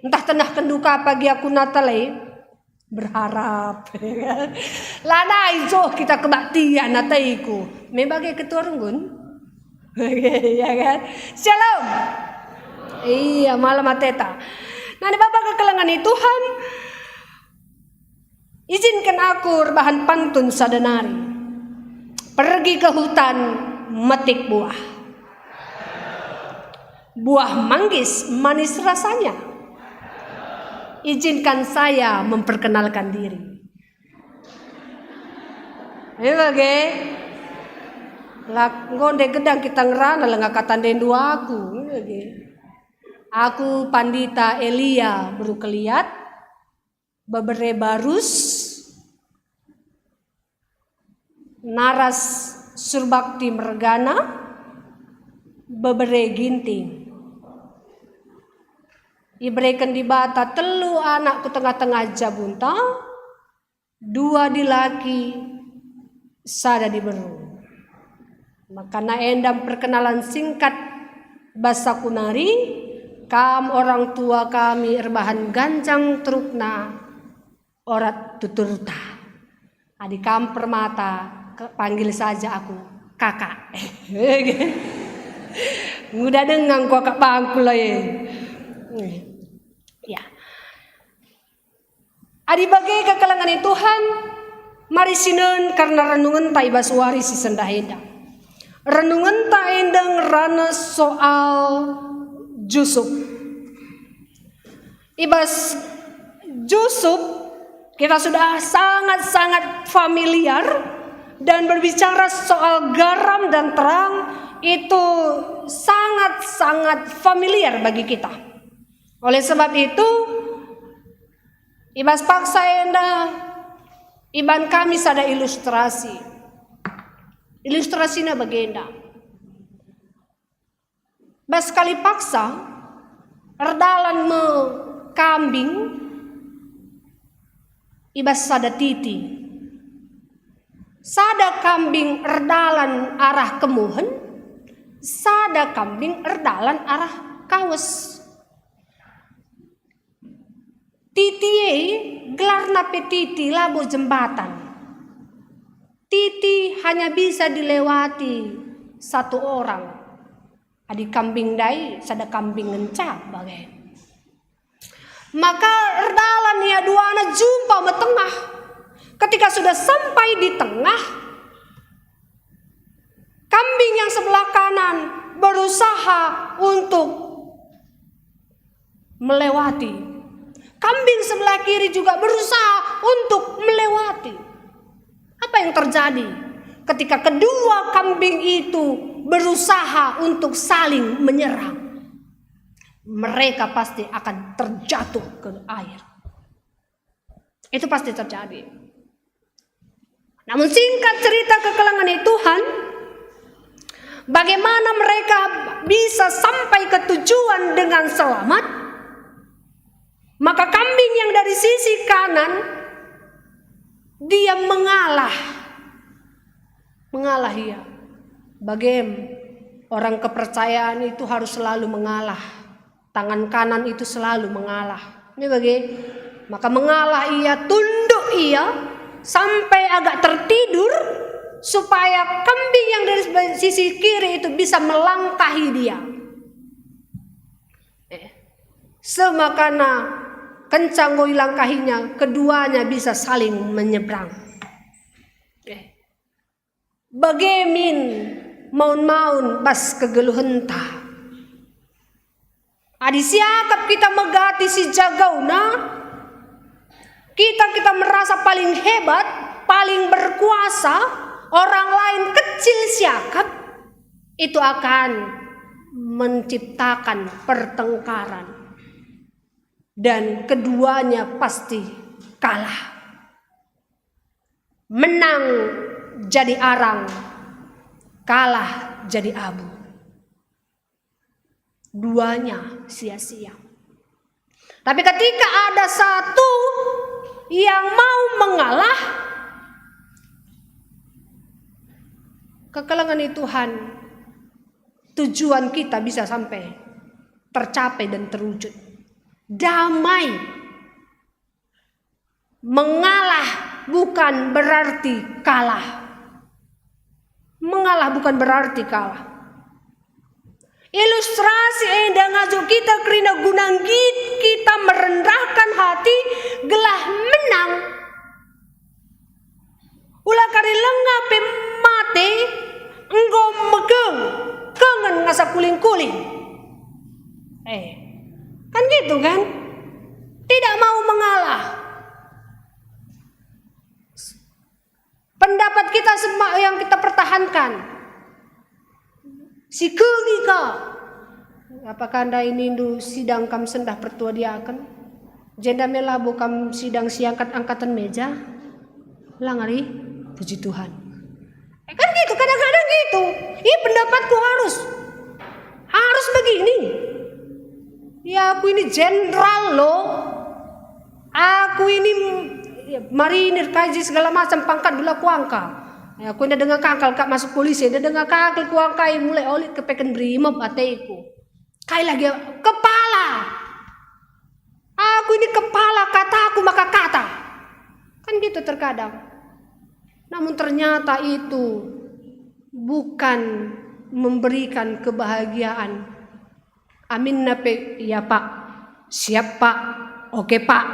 ntah tenahkenndu ka pagi aku Natal e. Berharap. Lanai joh kita kebaktian ataiku. Me bage ketua runggun. Ya kan? Shalom. Iya, malam ateta. Nah, ini Bapak kekelengen Tuhan. Izinkan aku erbahan pantun sada nari. Pergi ke hutan metik buah. Buah manggis manis rasanya. Izinkan saya memperkenalkan diri. Ayo bage. Lak ngonde gedang kita ngerana lenga kata ndendu aku. Ayo bage. Aku Pandita Elia Berukeliat. Bebere Barus, Naras Surbakti Mergana, Bebere Ginting. Ibereken Dibata telu anak ku tengah-tengah jabunta, dua dilaki, sada diberu. Makana enda perkenalan singkat bas aku nari, kam orang tua kami erbahan ganjang terukna orat tuturta. Adi kam permata, ke-, panggil saja aku kakak. Nguda dengang kuakap bangku lo e. Ya. Adi bage kekelengen Tuhan, mari sinen kerna renungenta i bas wari si sendah enda. Renungenta enda ngerana soal Jusup. I bas Jusup kita sudah sangat-sangat familiar, dan berbicara soal garam dan terang itu sangat-sangat familiar bagi kita. Oleh sebab itu, i bas paksa enda, iban kami sada ilustrasi. Ilustrasina bagenda. Bas kali paksa, erdalan me kambing i bas sada titi. Sada kambing erdalan arah kemuhen, sada kambing erdalan arah kawes. Titi e gelarna pe titi, labo jembatan. Titi hanya bisa dilewati satu orang. Adi kambing ndai, sada kambing ngenca bage. Maka erdalan ia duana jumpa me tengah. Ketika sudah sampai di tengah, kambing yang sebelah kanan berusaha untuk melewati. Kambing sebelah kiri juga berusaha untuk melewati. Apa yang terjadi ketika kedua kambing itu berusaha untuk saling menyerang? Mereka pasti akan terjatuh ke air. Itu pasti terjadi. Namun, singkat cerita, kekelengen Tuhan, bagaimana mereka bisa sampai ke tujuan dengan selamat? Maka kambing yang dari sisi kanan, dia mengalah. Mengalah ia. Bagem, orang kepercayaan itu harus selalu mengalah. Tangan kanan itu selalu mengalah. Ini bage. Maka mengalah ia, tunduk ia, sampai agak tertidur, supaya kambing yang dari sisi kiri itu bisa melangkahi dia. Eh, semakana kencang enggo ilangkahinya, keduanya bisa saling menyeberang. Eh, bage min maun-maun bas kegeluhenta. Adi siakap kita megati si jagauna, kita, kita merasa paling hebat, paling berkuasa, orang lain kecil siakap, itu akan menciptakan pertengkaran. Dan keduanya pasti kalah. Menang jadi arang, kalah jadi abu. Duanya sia-sia. Tapi ketika ada satu yang mau mengalah, kekelengen Tuhan, tujuan kita bisa sampai tercapai dan terwujud. Damai. Mengalah bukan berarti kalah. Mengalah bukan berarti kalah. Ilustrasi enda ngajuk kita kerina guna nggit kita merendahkan hati gelah menang. Ula kari langa pe mate, enggo mekeng, kengen ngasa kuling-kuling. Eh, kan gitu kan? Tidak mau mengalah. Pendapat kita sema-, yang kita pertahankan. Si kegi ka. Apakah ndai nindu sidang kam sendah pertua diaken? Jenda me labo kam sidang si angkat-angkaten meja? Lang ari? Puji Tuhan. Eh, kan gitu, kadang-kadang gitu. Ih, pendapatku harus, harus begini. Ya, aku ini jenderal loh. Aku ini, ya, marinir, kaji segala macam pangkat dula kuangka. Ya, aku ini dengar kangkal kak masuk polisi, ada dengar kangkal kuangkai mulai olit kepeken berimop ateku. Kai lagi kepala. Aku ini kepala, kataku maka kata. Kan gitu terkadang. Namun ternyata itu bukan memberikan kebahagiaan. Aminna pe, "Ya, Pak. Siap, Pak. Oke, Pak.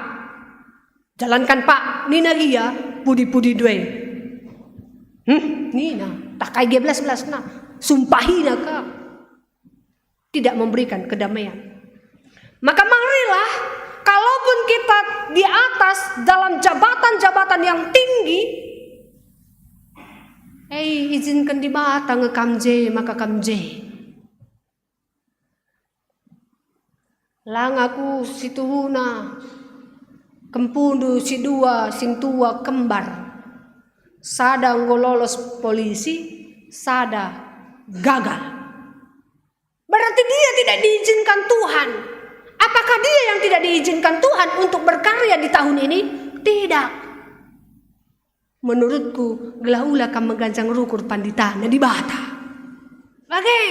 Jalankan, Pak," nina gia, pudi-pudi due. Hmm, nina, takai gia belas-belasna. Sumpahina ka. Tidak memberikan kedamaian. Maka marilah, kalaupun kita di atas dalam jabatan-jabatan yang tinggi, eh, izinkan Dibata nge kam je, maka kam je. Lang aku situhuna, kempundu si dua sintua kembar. Sada enggo lolos polisi, sada gagal. Berarti dia tidak diizinkan Tuhan. Apakah dia yang tidak diizinkan Tuhan untuk berkarya di tahun ini? Tidak. Menurutku, gelah ula kam mengganjang rukur panditana Dibata. Bage.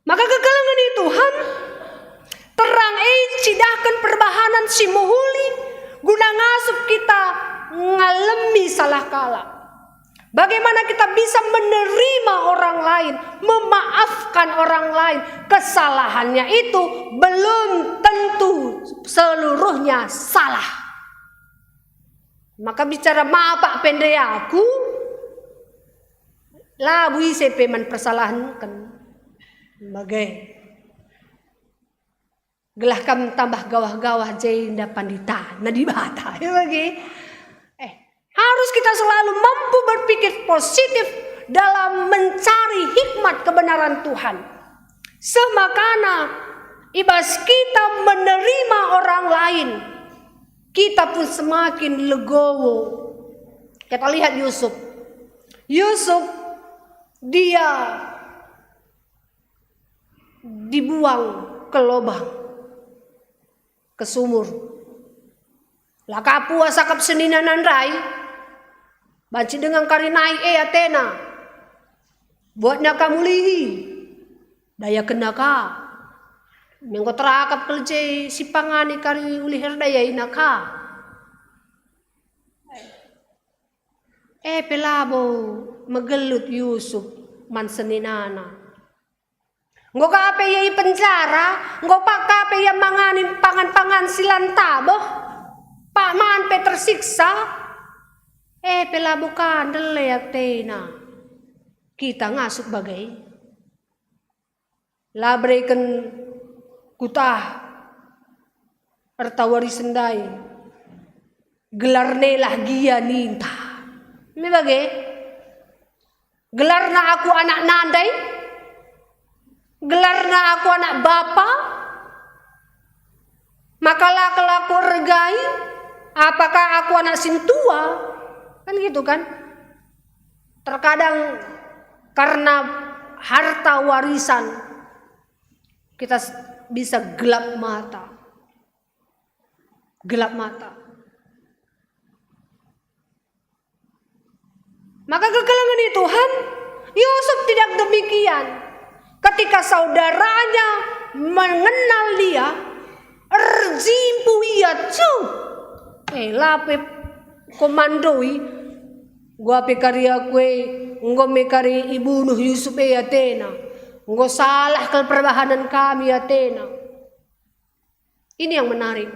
Maka kekelengen Tuhan, ter Terang e cidahken perbahanen si mehuli guna ngasup kita ngalemi salah kalak. Bagaimana kita bisa menerima orang lain, memaafkan orang lain? Kesalahannya itu belum tentu seluruhnya salah. Maka bicara mapak pende aku, labu ise pe man persalahenken. Bage. Gelah kam tambah gawah-gawah jenda pandita. Nah, Dibata, ya bage. Eh, harus kita selalu mampu berpikir positif dalam mencari hikmat kebenaran Tuhan. Seh makana, i bas kita menerima orang lain, kita pun semakin legowo. Kita lihat Yusuf. Yusuf, dia dibuang ke lobang, ke sumur. La ka puas akap seninana ndai, banci denga kari nai e atena. Buatna ka mulihi, dayakenna ka. Enggo terakap kal je si pangani kari ulih erdayaina ka. E pe labo megelut Yusuf man seninana. Enggo ka pe ia i penjara, enggo pa-, ka pe ia mangani pangan-pangan si la ntabeh, pa-, man pe tersiksa, e pe labo ka ndele atena. Kita ngasup bage. La bereken kutah erta warisen ndai, gelarnelah gia ninta. Me bage? Gelarna aku anak nandai? Gelarna aku anak bapa? Maka la kal aku ergai? Apakah aku anak sintua? Kan gitu kan? Terkadang karena harta warisan kita s-, bisa gelap mata. Gelap mata. Maka kekelengen Tuhan, Yusuf tidak demikian. Ketika saudaranya mengenal dia, erjimpuh ia, cuh. Eh, la pe komandoi, gua pe kari aku e, enggo me kari ibunuh Yusuf e atena. Enggo salah kal perbahanen kami atena. Ini yang menarik.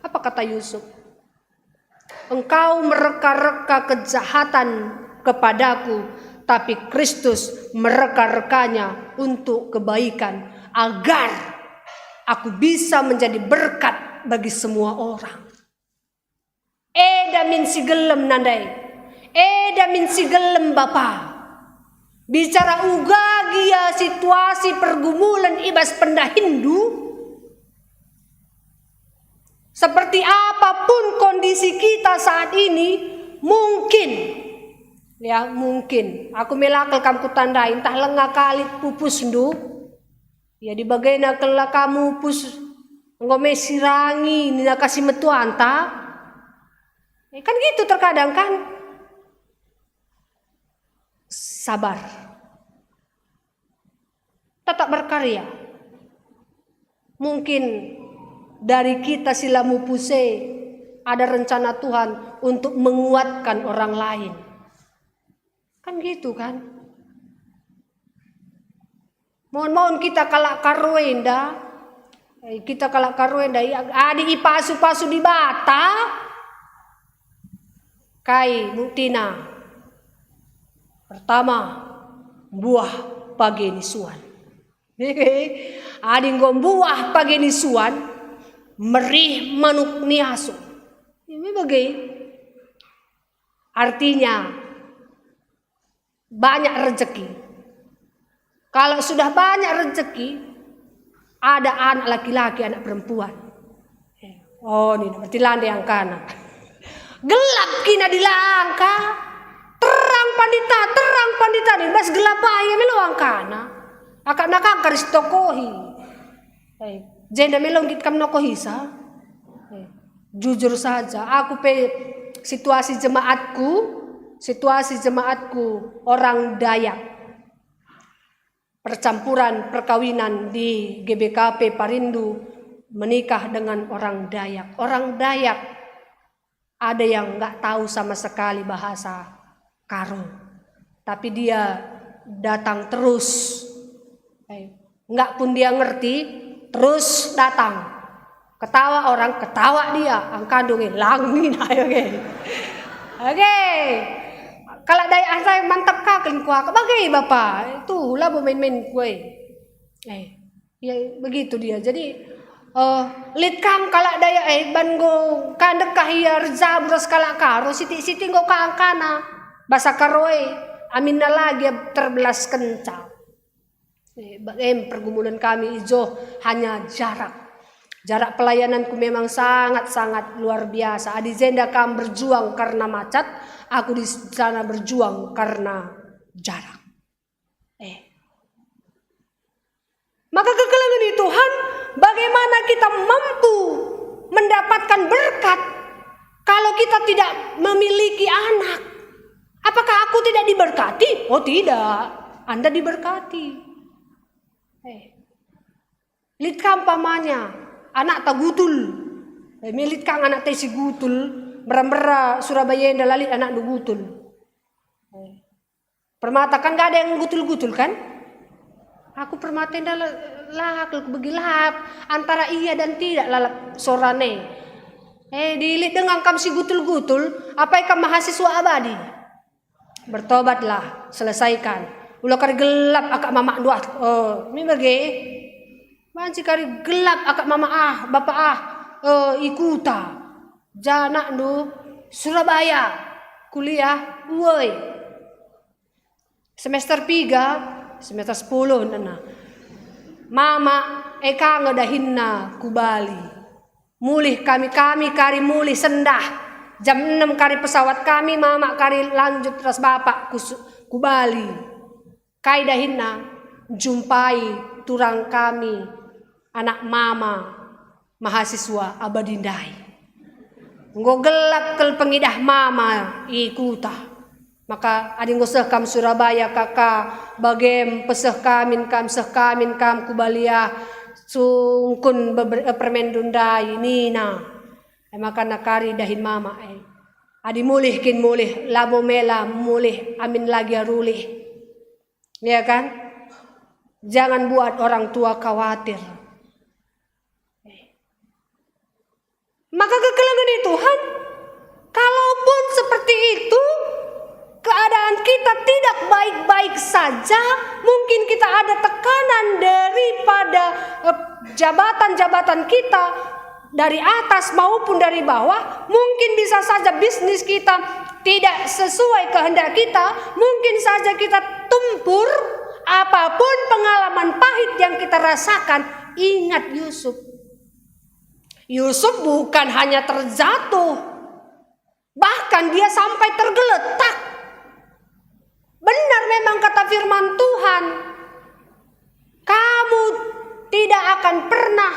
Apa kata Yusuf? "Engkau mereka-reka kejahatan kepadaku, tapi Kristus mereka-rekanya untuk kebaikan, agar aku bisa menjadi berkat bagi semua orang." Eda min si gelem nandai. Eda min si gelem bapa. Bicara uga gia situasi pergumulan i bas pendahinndu, seperti apapun kondisi kita saat ini, mungkin, ya, mungkin. Aku me la kal kam kutandai, ntah lenga kalit pupusndu. Ya, dibagena kal la ka mupus, enggo me sirangi nina ka si metuanta. Eh, kan gitu terkadang kan? Sabar. Tetap berkarya. Mungkin dari kita si la mupus e ada rencana Tuhan untuk menguatkan orang lain. Kan gitu kan? Maun-maun kita kalak Karo enda, eh, kita kalak Karo enda, i-, adi ipasu-pasu Dibata, kai buktina? Pertama, mbuah page nisuan. Adi enggo mbuah page nisuan, merih manuk ni aso. Ime bage. Artinya, banyak rezeki. Kalau sudah banyak rezeki, ada anak laki-laki, anak perempuan. Oh, ini berarti la nde angkana. Gelap kina dilangka. Terang pandita, terang pandita, ning bas gelap ai melo angkana. Akapna ka enggo sitokohi. Eh, jenda melo nggit kam nokohisa? Eh, jujur saja, aku pe situasi jemaatku, situasi jemaatku orang Dayak. Percampuran perkawinan di G B K P Parindu menikah dengan orang Dayak. Orang Dayak ada yang nggak tahu sama sekali bahasa Karo, tapi dia datang terus. Eh, nggak pun dia ngerti, terus datang. Ketawa orang, ketawa dia. Angkandu nge, langi na ya nge. Oke. Kalak Dayak saya mantap ka keliku aka. Bage, Bapa. Itu labo main-main kue. Eh, ya begitu dia. Jadi, eh, lit kam kalak Dayak, eh, ban enggo ka ndekah ia erjabu ras kalak Karo, sitik-sitik enggo ka angkana. Basa Karo e, aminna lagi terbelaskenca. Eh, ba-, em, pergumulan kami i Johor hanya jarak. Jarak pelayananku memang sangat-sangat luar biasa. Adi jenda kam berjuang karena macet, aku di sana berjuang karena jarak. Eh. Maka kekelengen i Tuhan, bagaimana kita mampu mendapatkan berkat kalau kita tidak memiliki anak? Apakah aku tidak diberkati? Oh, tidak. Anda diberkati. Eh. Lit kam umpamanya, anak ta gutul. Eh, me lit kang anak ta si gutul, mbera-mbera Surabaya enda la lit anakndu gutul. Eh. Permata kan nggak ada yang gutul-gutul kan? Aku permata enda la, la, aku begi lahap antara iya dan tidak lalap sorane. Eh, di lit denga kam si gutul-gutul, apai kam mahasiswa abadi? Bertobatlah, selesaikan. Ula kari gelap akap mamakndu ah. Oh, mi bage. Banci kari gelap akap mama ah, bapa ah, eh, i kuta. Janakndu Surabaya, kuliah, uwoi. Semester piga, semester sepuluh nena. Mama, e ka nge dahinna ku Bali. Mulih kami, kami kari mulih sendah. Jam enem kari pesawat kami, mama kari lanjut ras bapak ku, ku Bali. Kai dahinna? Jumpai turang kami, anak mama, mahasiswa abadi ndai. Enggo gelap kal pengidah mama i kuta. Maka adi enggo seh kam Surabaya kaka, bagem peseh kamin kam, seh kamin kam ku Bali ah, sungkun beber-, eh, permenndu ndai nina. E maka nakari dahin mama e. Adi mulih kin mulih, labo mela mulih amin lagi arulih. Ya kan? Jangan buat orang tua khawatir. Maka kekelengen i Tuhan, kalaupun seperti itu, keadaan kita tidak baik-baik saja, mungkin kita ada tekanan daripada, eh, jabatan-jabatan kita, dari atas maupun dari bawah, mungkin bisa saja bisnis kita tidak sesuai kehendak kita, mungkin saja kita tumpur, apapun pengalaman pahit yang kita rasakan, ingat Yusuf. Yusuf bukan hanya terjatuh, bahkan dia sampai tergeletak. Benar memang kata firman Tuhan, "Kamu tidak akan pernah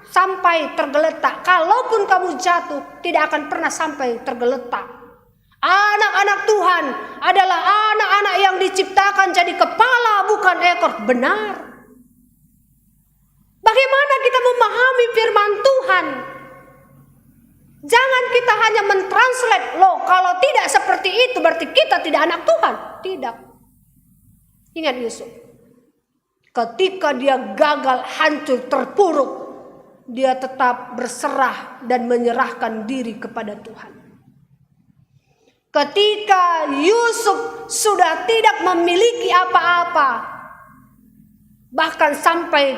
sampai tergeletak. Kalaupun kamu jatuh, tidak akan pernah sampai tergeletak." Anak-anak Tuhan adalah anak-anak yang diciptakan jadi kepala, bukan ekor. Benar. Bagaimana kita memahami firman Tuhan? Jangan kita hanya mentranslate, "Loh, kalau tidak seperti itu, berarti kita tidak anak Tuhan." Tidak. Ingat Yusuf. Ketika dia gagal, hancur, terpuruk, dia tetap berserah dan menyerahkan diri kepada Tuhan. Ketika Yusuf sudah tidak memiliki apa-apa, bahkan sampai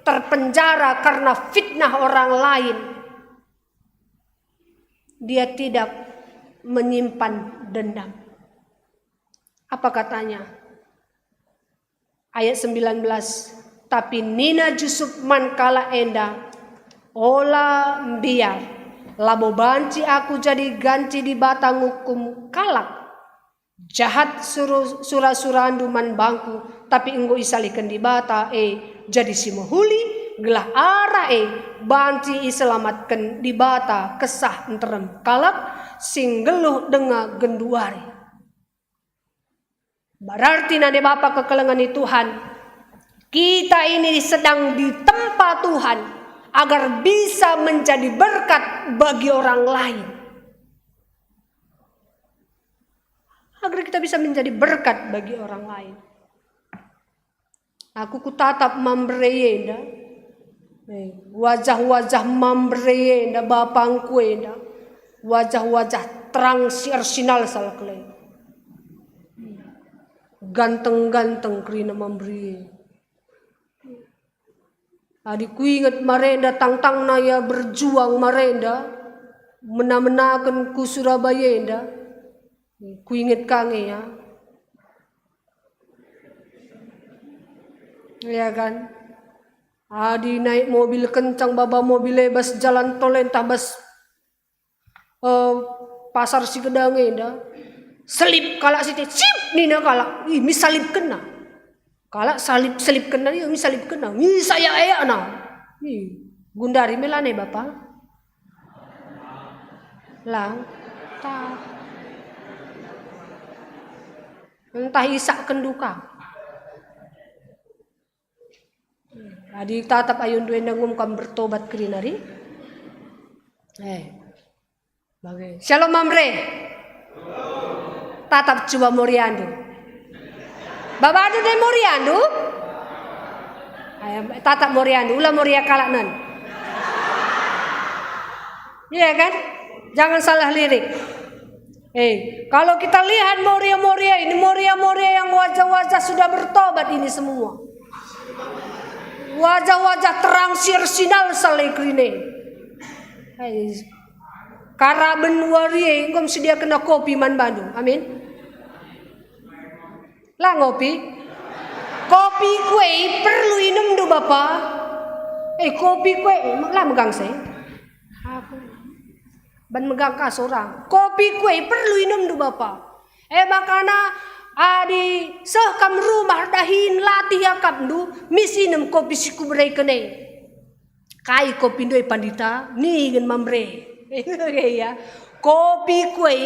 terpenjara karena fitnah orang lain, dia tidak menyimpan dendam. Apa katanya? Ayat sembilan belas, tapi nina Jusup man kalak enda, "Ola mbiar, labo banci aku jadi ganci Dibata ngukum kalak. Jahat suru-, sura-surandu man bangku, tapi enggo isalihken Dibata e jadi si mehuli, gelah arah e banci iselamatken Dibata kesah nterem kalak si nggeluh denga genduari." Berarti nande bapa kekelengen i Tuhan, kita ini sedang ditempa Tuhan. agar bisa menjadi berkat bagi orang lain. Agar kita bisa menjadi berkat bagi orang lain. Aku kutatap Mamre enda. Eh, wajah-wajah Mamre enda, bapangku enda. Wajah-wajah terang si ersinar salah keleng. Ganteng-ganteng kerina Mamre. Adi kuinget Marenda, tangtangna ia berjuang Marenda, mena-menaken ku Surabaya enda. Kuinget ka nge ia. Ya kan? Adi naik mobil kencang, baba mobil e bas jalan tol e ntah bas, eh, pasar si gedang enda. Selip kalak si te, "Sip!" nina kalak. Ih, misalipkenna. Kalak salip, selipkenna, ih, misalipkenna. Ih, saya eakna. Ih, gundari melane, Bapa. Lang. Tah. Entah isakken duka. Adi tatap ayundu enda ngumkam bertobat kerina ri. Eh. Bage. Shalom Mamre. Tatap cuba moriandu. Babandu dai moriandu? Ayo, tatap moriandu, ula moria kalak nen. Iya kan? Jangan salah lirik. Eh, kalau kita lihat moria-moria ini, moria-moria yang wajah-wajah sudah bertobat ini semua. Wajah-wajah terang si ersinar salah kerina. Eh, karaben wari e enggo msediakenna kopi man bandu. Amin. La ngopi? Kopi kue perlu inemndu, Bapa. Eh, kopi kue, la megang se. Aku. Ban megang ka sorang. Kopi kue perlu inemndu, Bapa. E makana adi seh kam rumah erdahin latih akapndu, mis inem kopi si kubereken e. Kai kopindu e, Pandita? Ningen Mamre. Iya. Kopi kue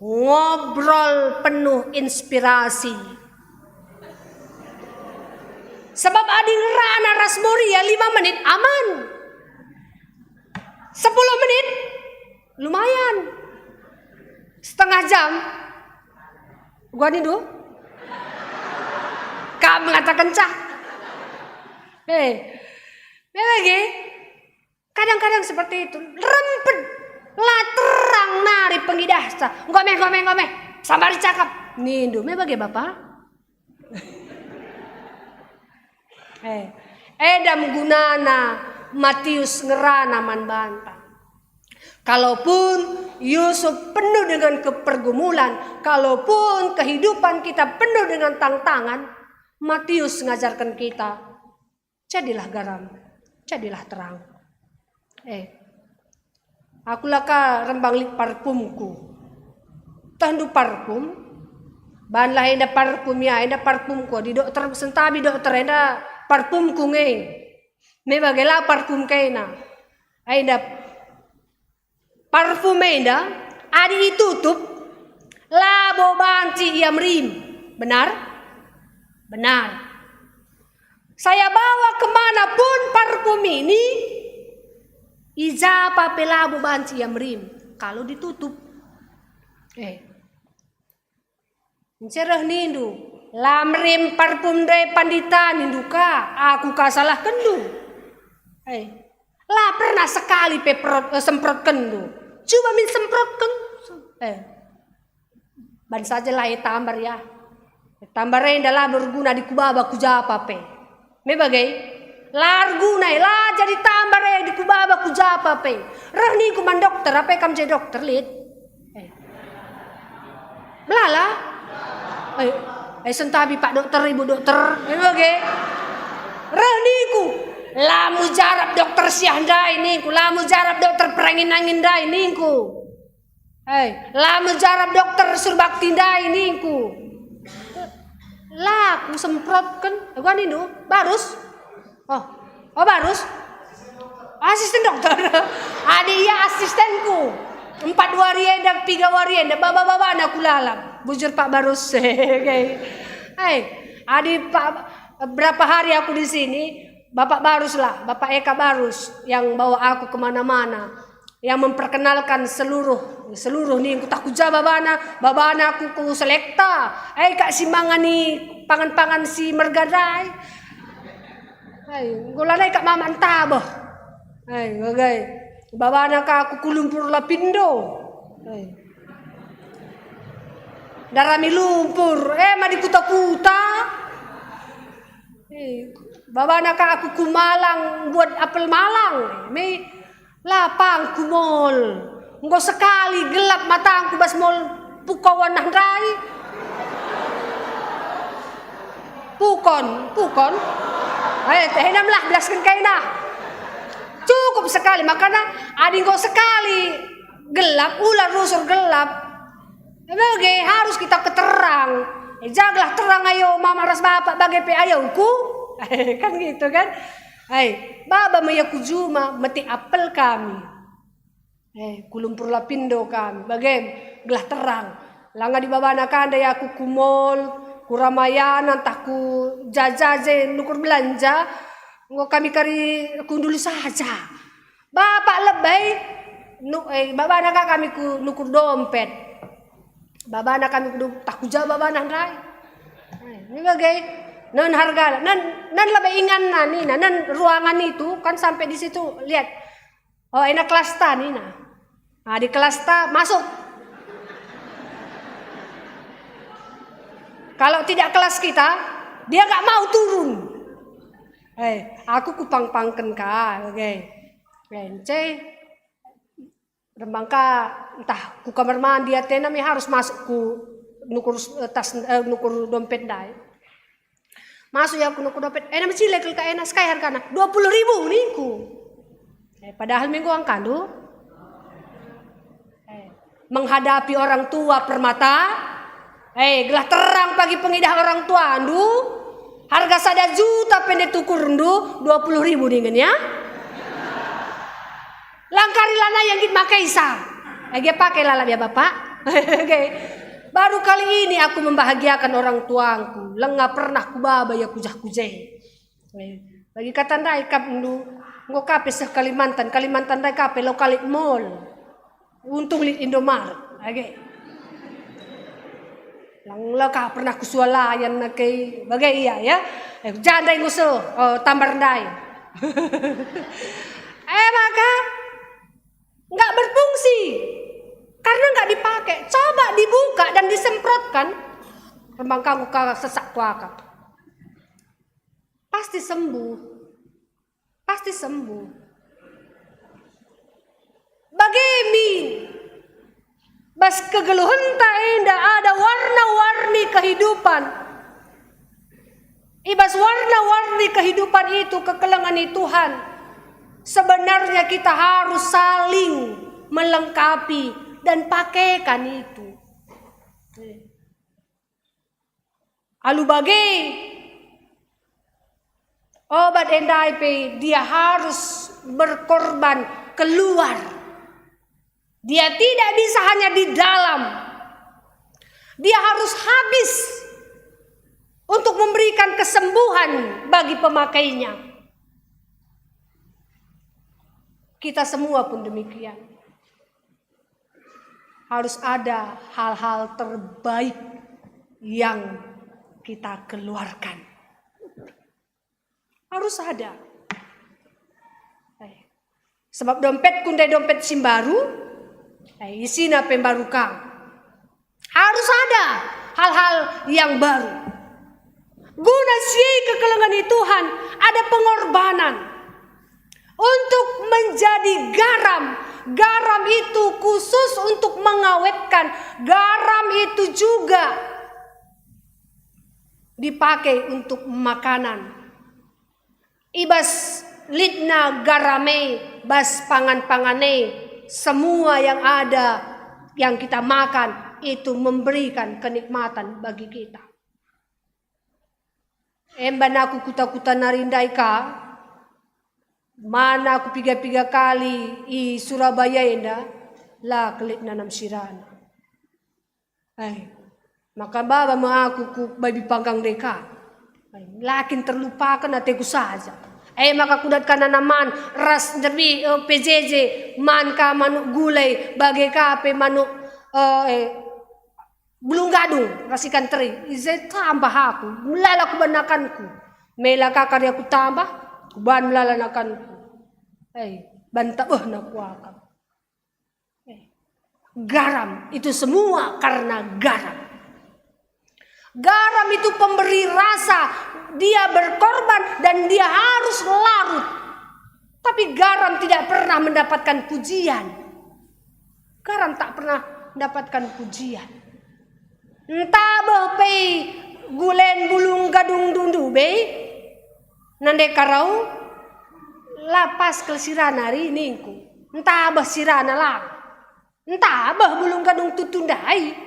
ngobrol penuh inspirasi. Sebab adi ngerana ras Moria lima menit, aman. Sepuluh menit, lumayan. Setengah jam. Gua nindu? Kam ngatakenca. Eh, me bage. Kadang-kadang seperti itu. Rempet. La terang nari pengidahta. Enggo me, enggo me, enggo me. Sambari cakap. Nindu. Me bage, Bapa? Eh, enda me gunana Matius ngerana man banta. Kalaupun Yusuf penuh dengan kepergumulan, kalaupun kehidupan kita penuh dengan tantangan, Matius ngajarken kita, jadilah garam, jadilah terang. Eh, aku la ka rembang lit parfumku. Tehndu parfum? Banlah enda parfum ya, enda parfumku. Adi dokter sentabi dokter, enda parfumku nge. Me bage la parfum kena. Enda parfum enda, adi itutup, labo banci ia merim. Benar? Benar. Saya bawa kemana pun parfum ini, i ja pe labo banci ia merim kalau ditutup. Eh. Ncereh nindu, "La merim parfum ndai, Pandita," nindu ka, "aku ka salahkenndu." Eh. La pernah sekali pe perot, eh, semprotkenndu. Cuba min semprotken. Eh. Ban saja la itambar ya. Tambar enda la berguna adi kubaba ku ja pe. Me bage? La erguna e, la jadi tambar e adi kubaba ku ja pe. Reh ningku man dokter, ape kam je dokter, lit? Eh. Melala? Eh, eh, sentabi pak dokter, ibu dokter. Me bage? Reh ningku, la mujarab dokter siah ndai ningku, la mujarab dokter perangin-angin ndai ningku. Hei, la mejarap dokter Surbakti ndai ningku. La kusemprotken, aku nindu, barus. Oh, oh barus. Asisten dokter. Adi ia asistenku. Empat wari enda, piga wari enda, baba-baba na kulalap. Bujur Pak Barus. Oke. Hei, adi Pak, berapa hari aku di sini, Bapak Barus lah, Bapak Eka Barus yang bawa aku kemana-mana, yang memperkenalkan seluruh, seluruh nih, ku tah ku ja babana, babana aku ku selekta, eh, kak si mangani pangan-pangan si mergadai. Hai, enggo lanai kak mama entabeh. Hai, ngagai. Babana ka aku ku lumpur Lapindo. Hai. Darami lumpur, eh, madi kuta-kuta. Eh, babana ka aku ku Malang, buat apel Malang. Me la pang ku mall. Enggo sekali gelap matangku bas mall, pukawan nah ndai. Pukon, pukon. Eh, teh enam lah, belasken kaina. Cukup sekali, makana adi enggo sekali gelap, ular rusur gelap. Bage harus kita keterang. Eh, jagalah terang ayo mama ras bapak bage pe ayoku. Kan gitu kan. Hai, baba me ia ku juma, meti apel kami. Eh, ku lumpur Lapindo kami, bage gelah terang. Langa di babana kanda ya aku ku mall, ku Ramayana, ntah ku jajaje nukur belanja, enggo kami kari kundul saja. Bapak lebe, nu, eh, babana ka kami ku nukur dompet. Babana kami ku dom-, tah ku ja babana ndai. Eh, ini bage, nen harga, nen, nen lebe inganna nina, nen ruangan itu kan sampai di situ, lihat. Oh, enak kelas ta nina. Ah, di kelas ta masuk. Kalau tidak kelas kita, dia nggak mau turun. Eh, aku kupang-pangken ka, oke. Ence, rembang ka, ntah ku kamar mandi atena me harus masuk ku nukur, eh, tas, eh, nukur dompet ndai. Masuk ya ku nukur dompet, ena mecile kal ka ena, sekai hargana, dua puluh ribu ningku. Eh, padahal minggu angkandu. Eh, menghadapi orang tua permata, eh, gelah terang pagi pengidah orang tuandu, harga sada juta pende tukurndu, dua puluh ribu ningen ya. Langkari lana yang git makai sa. Age pakai lalap ya Bapak. Oke. Baru kali ini aku membahagiakan orang tuangku. Lenga pernah kubaba ya kujah-kuje. Bagi kata ndai kap ndu, enggo kape seh Kalimantan, Kalimantan ndai kape lo kalit mall. Untung lit Indomaret, age. Lang la ka pernah kusualayan nake, bage ia, ya. Eh, jandai ngusul, oh, tambar ndai. Eh, maka nggak berfungsi. Karena nggak dipakai. Coba dibuka dan disemprotkan. Rembang kanggo ka sesak kuakap. Pasti sembuh. Pasti sembuh. Bage min, bas kegeluhenta enda ada warna-warni kehidupan. I bas warna-warni kehidupan itu, kekelengen i Tuhan, sebenarnya kita harus saling melengkapi dan pakaikan itu. Alu bage, obat ndai pe dia harus berkorban keluar. Dia tidak bisa hanya di dalam. Dia harus habis untuk memberikan kesembuhan bagi pemakainya. Kita semua pun demikian. Harus ada hal-hal terbaik yang kita keluarkan. Harus ada. Eh, sebab dompetku ndai dompet si mbaru, eh, isina pe mbaru kang. Harus ada hal-hal yang baru. Guna si kekelengen i Tuhan, ada pengorbanan. Untuk menjadi garam, garam itu khusus untuk mengawetkan. Garam itu juga dipakai untuk makanan. I bas litna garam e, bas pangan-pangan e, semua yang ada, yang kita makan, itu memberikan kenikmatan bagi kita. Emban aku kuta-kuta nari ndai ka, man aku piga-piga kali i Surabaya enda, la kelit nanam sirana. Ai, maka baba me aku ku babi panggang ndai ka. Ai, la kin terlupaken ateku saja. E maka kudatken nanaman ras nderbi, eh, P J J, man ka manuk gulai, bage ka pe manuk, eh, eh, bulung gadung ras ikan teri. I je tambah aku, melala kuban nakanku. Mela ka kari aku tambah, kuban melala nakanku. Eh, ban tabehna kuakap. Garam itu semua karena garam. Garam itu pemberi rasa, dia berkorban dan dia harus larut. Tapi garam tidak pernah mendapatkan pujian. Garam tak pernah mendapatkan pujian. Ntabeh pe gulen bulung gadung dundu be, nande karau, la pas kal sirana ri ningku. Ntabeh sirana la. Ntabeh bulung gadung tutu ndai.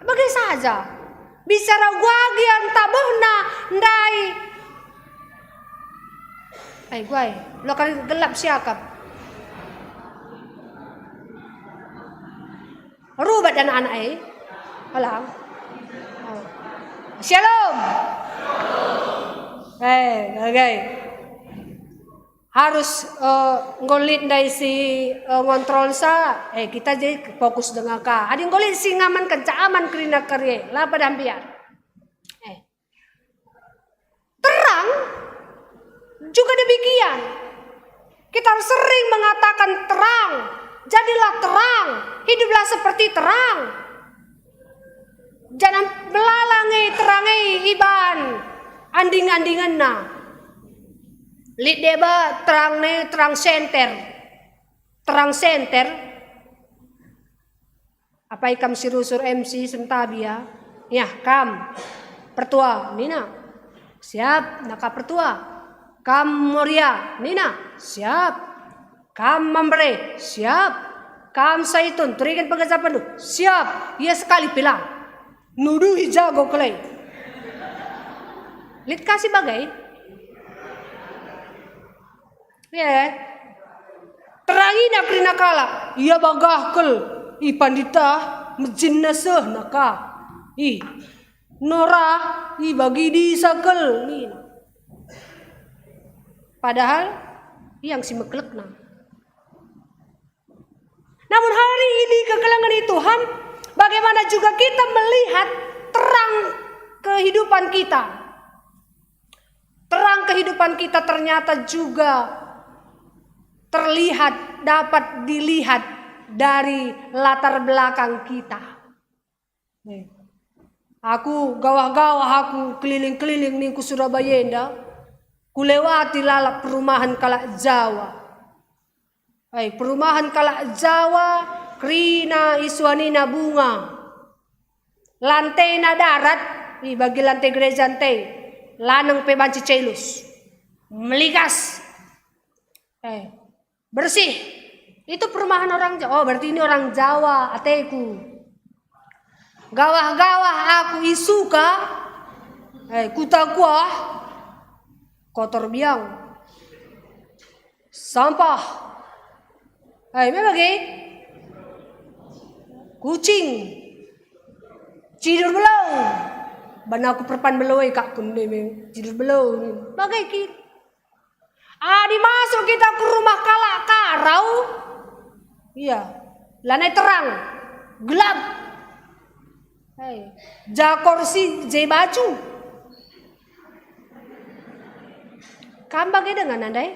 Bage saja. Bicara guagia ntabehna ndai. Ai guai, lo kari gelap siakap. Rubat anak-anak e. Alang. Oh. Shalom. Eh, oke. Harus, eh, enggo lit ndai si, eh, ngontrolsa, eh, kita jadi fokus denga ka. Adi enggo lit si ngamankenca, aman kerina kari e, la pada mbiar. Eh. Terang juga demikian. Kita harus sering mengatakan terang, jadilah terang, hiduplah seperti terang. Janah melala nge terang e iban anding-andingenna. Lit deba terang ne terang senter. Terang senter. Apai kam si rusur M C sentabi ya? Yah, kam. Pertua, nina. Siap, naka pertua. Kam Moria, nina. Siap. Kam Mamre, siap. Kam Saitun, turiken pengajapenndu, siap. Ia sekali pilang. Nuduhi jago kelai. Lit ka si bagai? Ya. Terangina kerina kalak, ia bagah kal, i pandita mejinna seh naka. Ih, nora, i bagi disa kal, nina. Padahal, yang si mekelekna. Namun hari ini kekelengen Tuhan, bagaimana juga kita melihat terang kehidupan kita. Terang kehidupan kita ternyata juga terlihat, dapat dilihat dari latar belakang kita. Aku gawah-gawah aku keliling-keliling ningku Surabaya enda, kulewati lalap perumahan kalak Jawa. Ai, perumahan kalak Jawa, kerina isuanina bunga. Lantena darat, i bagi lante gereja nte, laneng pe banci celus. Melikas. Eh, bersih. Itu perumahan orang Jawa. Oh, berarti ini orang Jawa, ateku. Gawah-gawah aku isuka, eh, kuta kuah, kotor biang. Sampah. Eh, me bage? Kucing. Cidur belau. Ban aku perpan belau e kak kunde me cidur belau. Bage ki. Adi masuk kita ke rumah kalak Karau, iya, lanai terang, gelap. Hei, ja korsi, je baju. Kam bage dengan andai?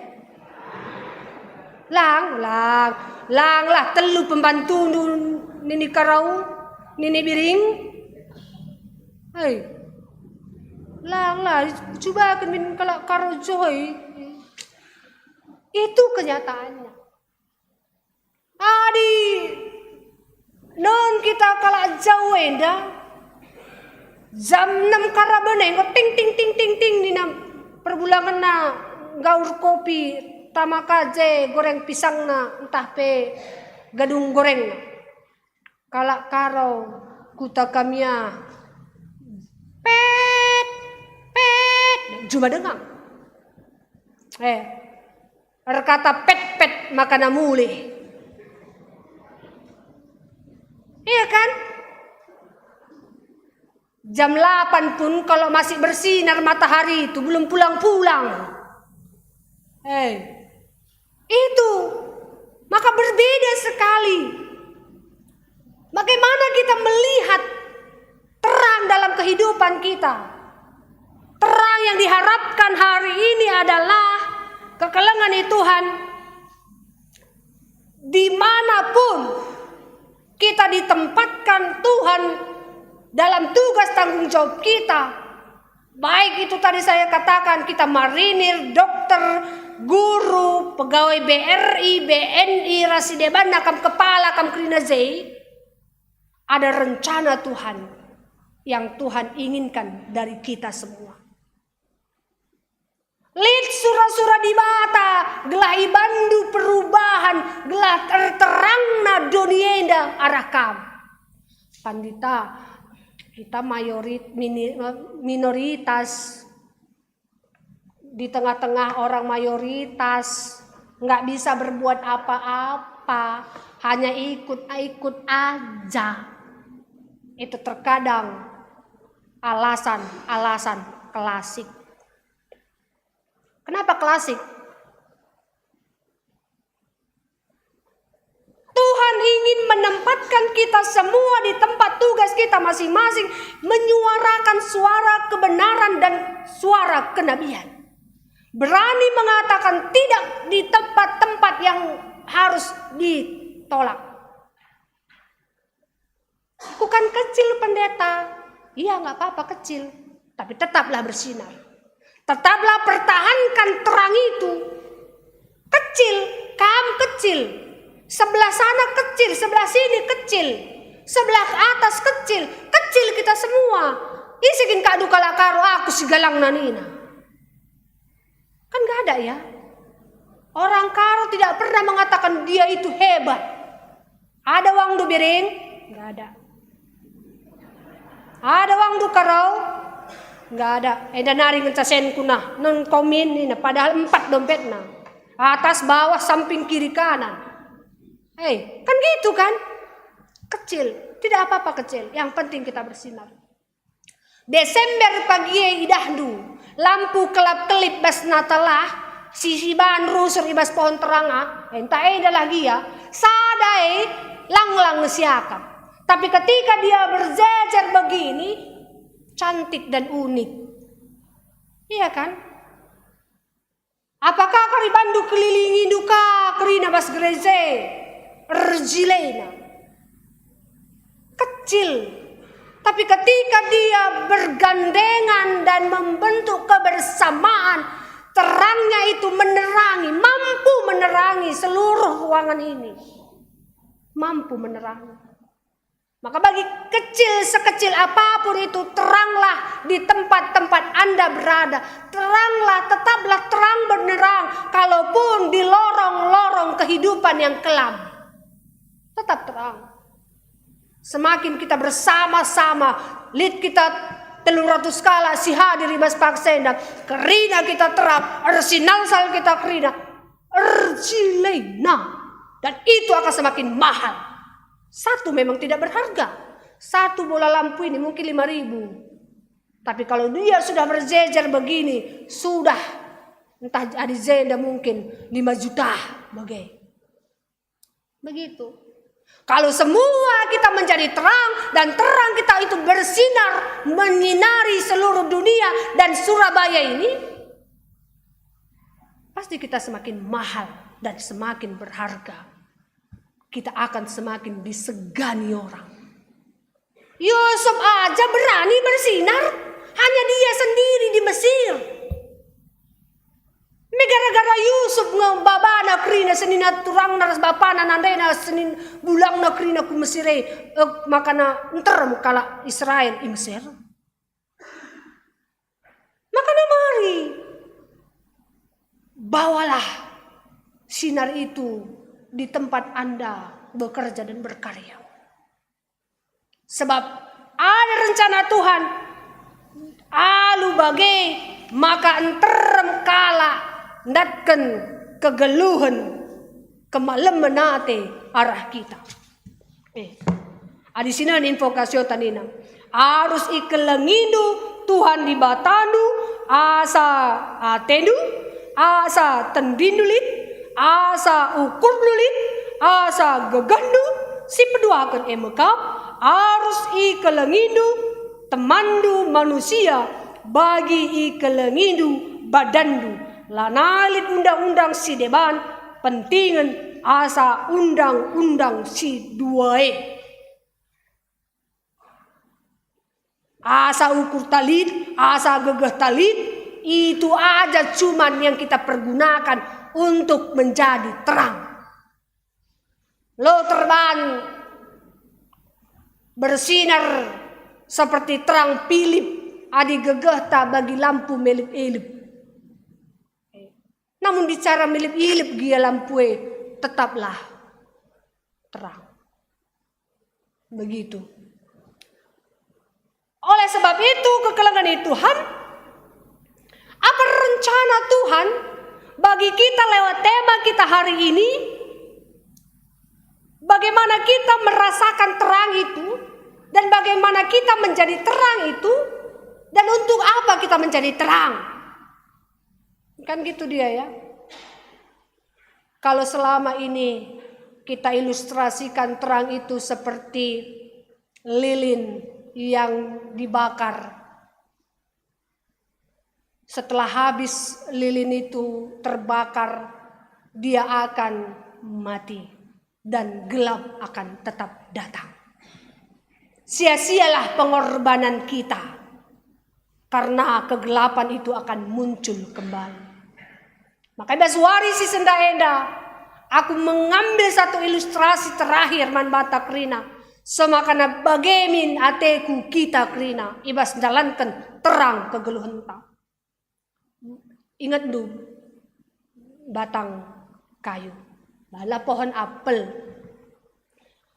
Lang, lang, lang lah telu pembantundu nini Karau, nini Biring. Hei, lang lah, cubaken min kalak Karau joi. Itu kenyataannya. Adi non kita kalak Jawa enda, jam enam karaben enggo ting, ting, ting, ting, ting nina perbulangenna nggaur kopi, tama ka je goreng pisangna, ntah pe gadung gorengna. Kalak Karo, kuta kamia. Pet, pet, juma denga. Eh, erkata pet-pet maka na mulih. Iya kan? Jam delapan pun kalau masih bersinar matahari itu belum pulang-pulang. Eh, itu. Maka berbeda sekali. Bagaimana kita melihat terang dalam kehidupan kita? Terang yang diharapkan hari ini adalah kekelengen Tuhan. Dimanapun kita ditempatkan Tuhan dalam tugas tanggung jawab kita, baik itu tadi saya katakan kita marinir, dokter, guru, pegawai B R I, B N I, ras si debanna kam kepala kam kerina je, ada rencana Tuhan yang Tuhan inginkan dari kita semua. Lit sura-sura Dibata, gelah ibandu perubahan, gelah terterangna doni enda arah kam. Pandita, kita mayorit-, mini-, minoritas di tengah-tengah orang mayoritas, nggak bisa berbuat apa-apa, hanya ikut-ikut aja. Itu terkadang alasan-alasan klasik. Kenapa klasik? Tuhan ingin menempatkan kita semua di tempat tugas kita masing-masing, menyuarakan suara kebenaran dan suara kenabian. Berani mengatakan tidak di tempat-tempat yang harus ditolak. Aku kan kecil, Pendeta. Iya, nggak apa-apa kecil. Tapi tetaplah bersinar. Tetaplah pertahankan terang itu. Kecil, kam kecil. Sebelah sana kecil, sebelah sini kecil. Sebelah atas kecil, kecil kita semua. Ise kin kadu kalak Karo, aku si galangna nina. Kan nggak ada ya. Orang Karo tidak pernah mengatakan dia itu hebat. Ada wangdu Biring? Nggak ada. Ada wangdu Karo? Nggak ada. Enda nari ngenca senku nah, non komin nina, padahal empat dompetna. Atas, bawah, samping, kiri, kanan. Hei, kan gitu kan? Kecil, tidak apa-apa kecil. Yang penting kita bersinar. Desember pagi e idahndu, lampu kelap-kelip bas Natalah, si siban rusur i bas pohon teranga, enta e dalah gia, sada e langlang siakap. Tapi ketika dia berjejer begini, cantik dan unik. Iya kan? Apakah kari bandu kelilingindu ka kerina bas gereja e? Erjilena. Kecil. Tapi ketika dia bergandengan dan membentuk kebersamaan, terangnya itu menerangi, mampu menerangi seluruh ruangan ini. Mampu menerangi. Maka bagi kecil sekecil apapun itu, teranglah di tempat-tempat Anda berada. Teranglah, tetaplah terang benderang, kalaupun di lorong-lorong kehidupan yang kelam. Tetap terang. Semakin kita bersama-sama, lit kita telu ratus kalak si hadir i bas paksa enda, kerina kita terang, ersinalsal kita kerina, erjilena. Dan itu akan semakin mahal. Satu memang tidak berharga. Satu bola lampu ini mungkin lima ribu. Tapi kalau dia sudah berjejer begini, sudah entah adi jenda mungkin lima juta bage. Begitu. Kalau semua kita menjadi terang dan terang kita itu bersinar menyinari seluruh dunia dan Surabaya ini, pasti kita semakin mahal dan semakin berharga. Kita akan semakin disegani orang. Yusuf aja berani bersinar, hanya dia sendiri di Mesir. Me gara-gara Yusuf nge babana kerina senina turangna ras bapana nandena senin bulangna kerina ku Mesir e, eh, makana nterem kalak Israel i Mesir. Makana mari, bawalah sinar itu di tempat Anda bekerja dan berkarya. Sebab ada rencana Tuhan, alu bage maka nterem kalak ndatken kegeluhen, kemalemen ate arah kita. Eh, adi sinen invokasio tanina. Arus ikelengindu Tuhan Dibatandu asa atendu, Asa tendindu lit, asa ukurndu lit, asa gegehndu si peduaken e me kap, arus ikelengindu temanndu manusia, bagi ikelengindu badanndu. Lanai lit undang-undang si deban, pentingen asa undang-undang si dua e. Asa ukur ta lit, asa gegeh ta lit, itu aja cuman yang kita pergunakan untuk menjadi terang. Lo terban bersinar seperti terang pilip adi gegehta bagi lampu melip-ilip. Namun bicara melip-ilip gia lampu e, tetaplah terang. Begitu. Oleh sebab itu, kekelengen Tuhan, apa rencana Tuhan bagi kita lewat tema kita hari ini? Bagaimana kita merasakan terang itu, dan bagaimana kita menjadi terang itu, dan untuk apa kita menjadi terang? Kan gitu dia, ya. Kalau selama ini kita ilustrasikan terang itu seperti lilin yang dibakar, setelah habis lilin itu terbakar, dia akan mati dan gelap akan tetap datang. Sia-sialah pengorbanan kita, karena kegelapan itu akan muncul kembali. Maka i bas wari si sendah enda, aku mengambil satu ilustrasi terakhir man banta kerina, semakana bage min ateku kita kerina i bas ndalanken terang kegeluhenta. Ingetndu batang kayu, bala pohon apel.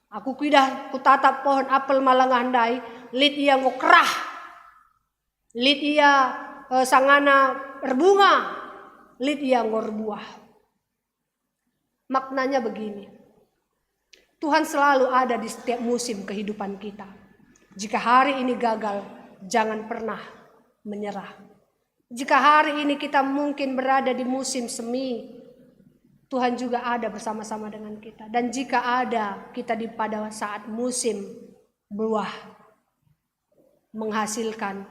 Aku kuidah, kutatap pohon apel malangah ndai, lit ia enggo kerah. Lit ia, eh, sangana erbunga, lit ia enggo erbuah. Maknanya begini, Tuhan selalu ada di setiap musim kehidupan kita. Jika hari ini gagal, jangan pernah menyerah. Jika hari ini kita mungkin berada di musim semi, Tuhan juga ada bersama-sama dengan kita. Dan jika ada kita di pada saat musim buah, menghasilkan,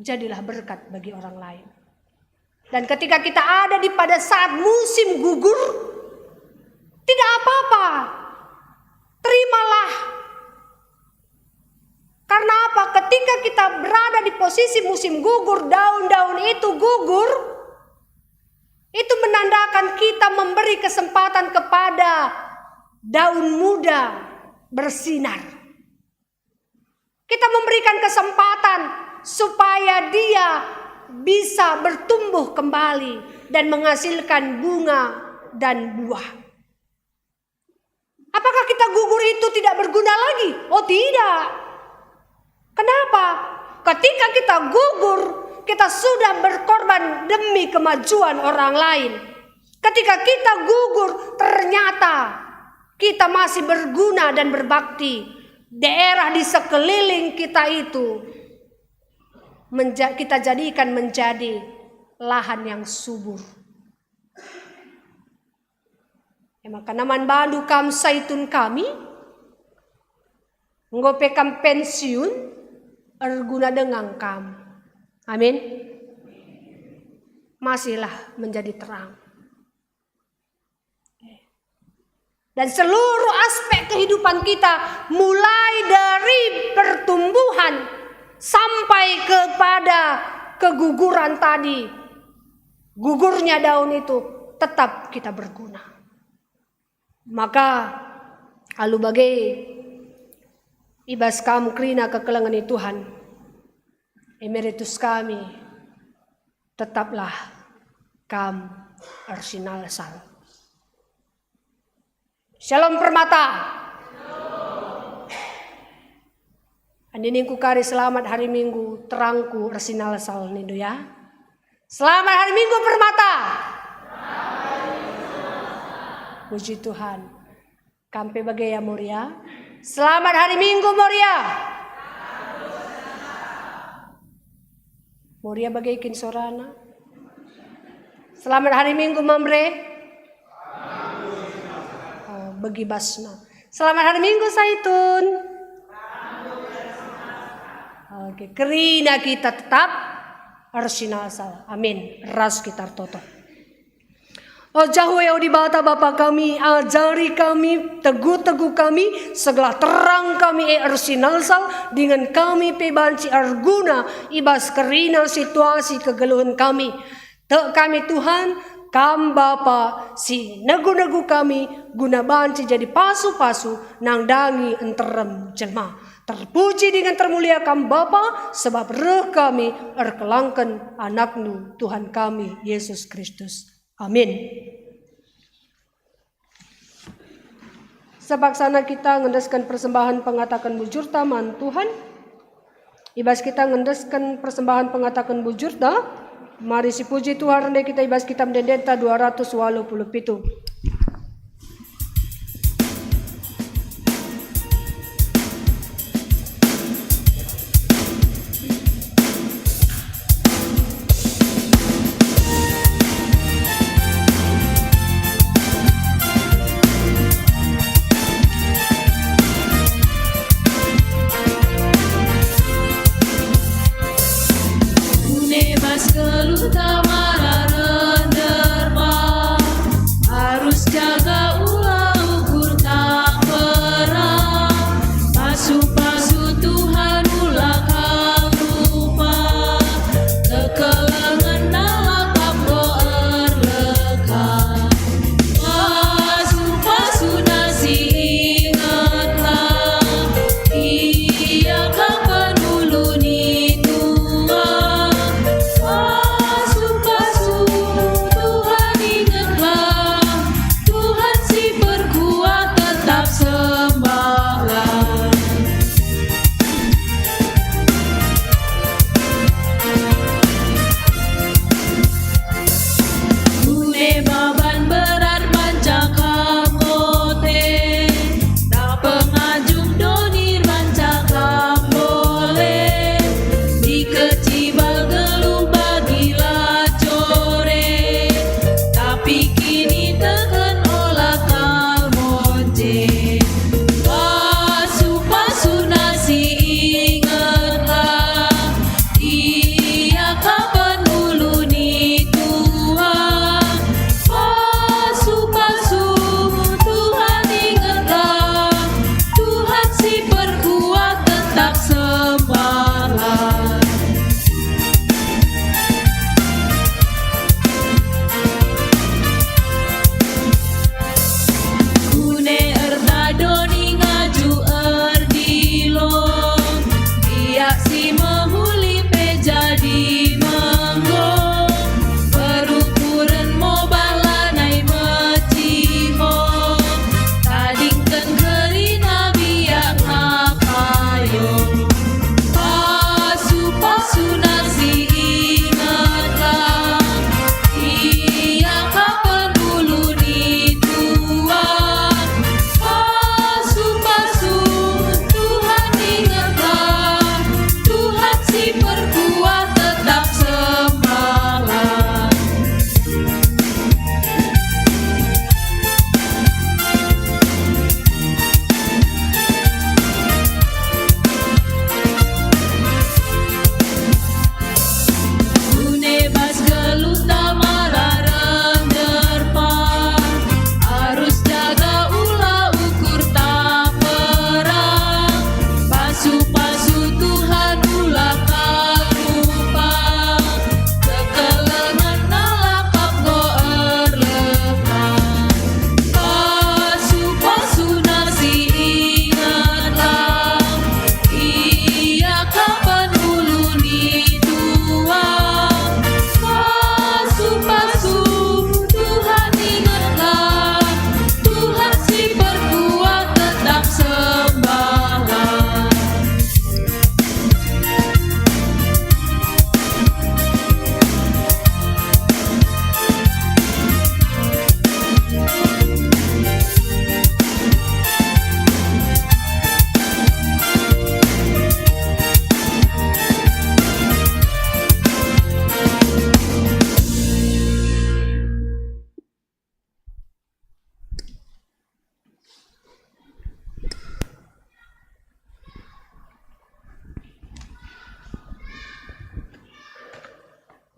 jadilah berkat bagi orang lain. Dan ketika kita ada di pada saat musim gugur, tidak apa-apa. Terimalah. Karena apa? Ketika kita berada di posisi musim gugur, daun-daun itu gugur, itu menandakan kita memberi kesempatan kepada daun muda bersinar. Kita memberikan kesempatan supaya dia bisa bertumbuh kembali dan menghasilkan bunga dan buah. Apakah kita gugur itu tidak berguna lagi? Oh, tidak. Kenapa? Ketika kita gugur, kita sudah berkorban demi kemajuan orang lain. Ketika kita gugur, ternyata kita masih berguna dan berbakti. Daerah di sekeliling kita itu menja-, kita jadikan menjadi lahan yang subur. E maka, naman bandu kam saitun kami, enggo pe kam pensiun, erguna denga kam. Amin. Masihlah menjadi terang. Dan seluruh aspek kehidupan kita, mulai dari pertumbuhan sampai kepada keguguran tadi, gugurnya daun itu, tetap kita berguna. Maka, alu bage, i bas kam kerina kekelengen Tuhan, emeritus kami, tetaplah kam ersinalsal. Shalom Permata. Adi ningku kari selamat hari Minggu, terangku ersinalsal nindu ya. Selamat hari Minggu Permata. Puji Tuhan. Kam pe bage ya Moria. Selamat hari Minggu Moria. Moria bage kin sorana. Selamat hari Minggu, Mamre. Oh, begi basna. Selamat hari Minggu, Saitun. Oke, kerina kita tetap ersinalsal. Amin. Ras kita ertoto. O Jahwe, o Dibata Bapa kami, ajari kami, tegu-tegu kami, segelah terang kami e ersinalsal, dingen kami pe banci erguna i bas kerina situasi kegeluhen kami. Tek kami, Tuhan, Kam Bapa si negu-negu kami guna banci jadi pasu-pasu nandangi nterem jelma. Terpuji dingen termulia Kam Bapa, sebab reh kami erkelangken AnakNdu, Tuhan kami, Yesus Kristus. Amin. Sepaksana kita ngendesken persembahen pengataken bujurta man Tuhan. I bas kita ngendesken persembahen pengataken bujurta, mari sipuji Tuhan rende kita i bas Kitab Ende-endenta dua ratus waluh puluh pitu. Kune bas geluhta mara renderba, aru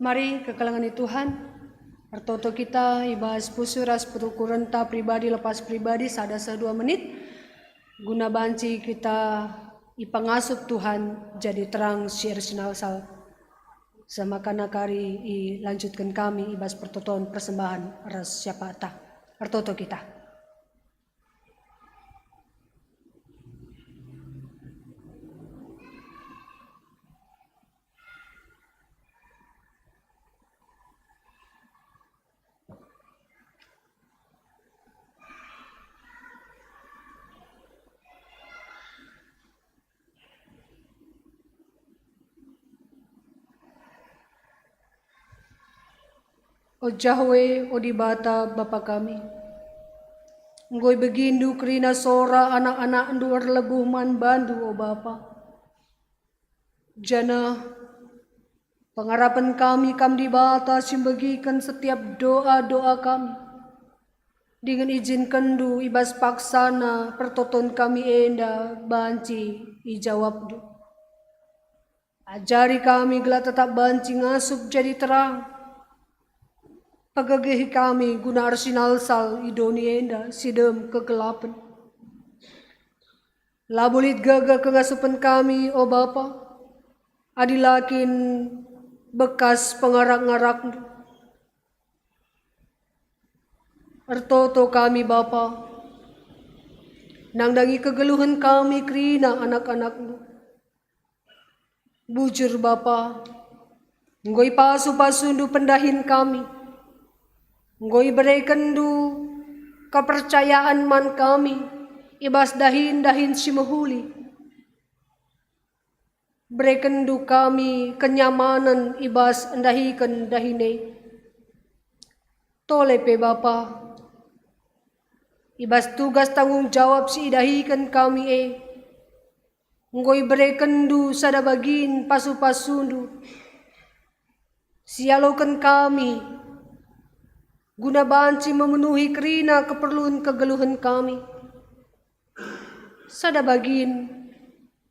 Mari kekelengen Tuhan, ertoto kita i bas pusuh ras perukurenta pribadi lepas pribadi sada seh dua menit, guna banci kita ipengasup Tuhan jadi terang si ersinalsal. Semakana kari ilanjutken kami i bas pertoton persembahen ras syafaatta. Ertoto kita. O Jahwe, o Dibata Bapa kami, enggo ibegindu kerina sora anak-anakndu erlebuh man bandu, o Bapa. Janah pengarapen kami Kam Dibata si mbegiken setiap doa-doa kami, dingen ijinkenndu i bas paksana pertoton kami enda banci ijawabndu. Ajari kami gelah tetap banci ngasup jadi terang. Pegegehi kami guna ersinalsal i doni enda si dem kegelapen. Labo lit gegeh kengasupen kami, o Bapa, adi la kin bekas pengarak-ngarakndu. Ertoto kami, Bapa, nandangi kegeluhen kami kerina anak-anakndu. Bujur, Bapa, enggo ipasu-pasundu pendahin kami. Enggo iberekenndu kepercayaan man kami i bas dahin-dahin si mehuli. Berekenndu kami kenyamanen i bas ndahiken dahin e. Tole pe, Bapa, i bas tugas tanggung jawab si idahiken kami e, enggo iberekenndu sada bagin pasu-pasundu si ialoken kami, guna banci memenuhi kerina keperlun kegeluhen kami. Sada bagin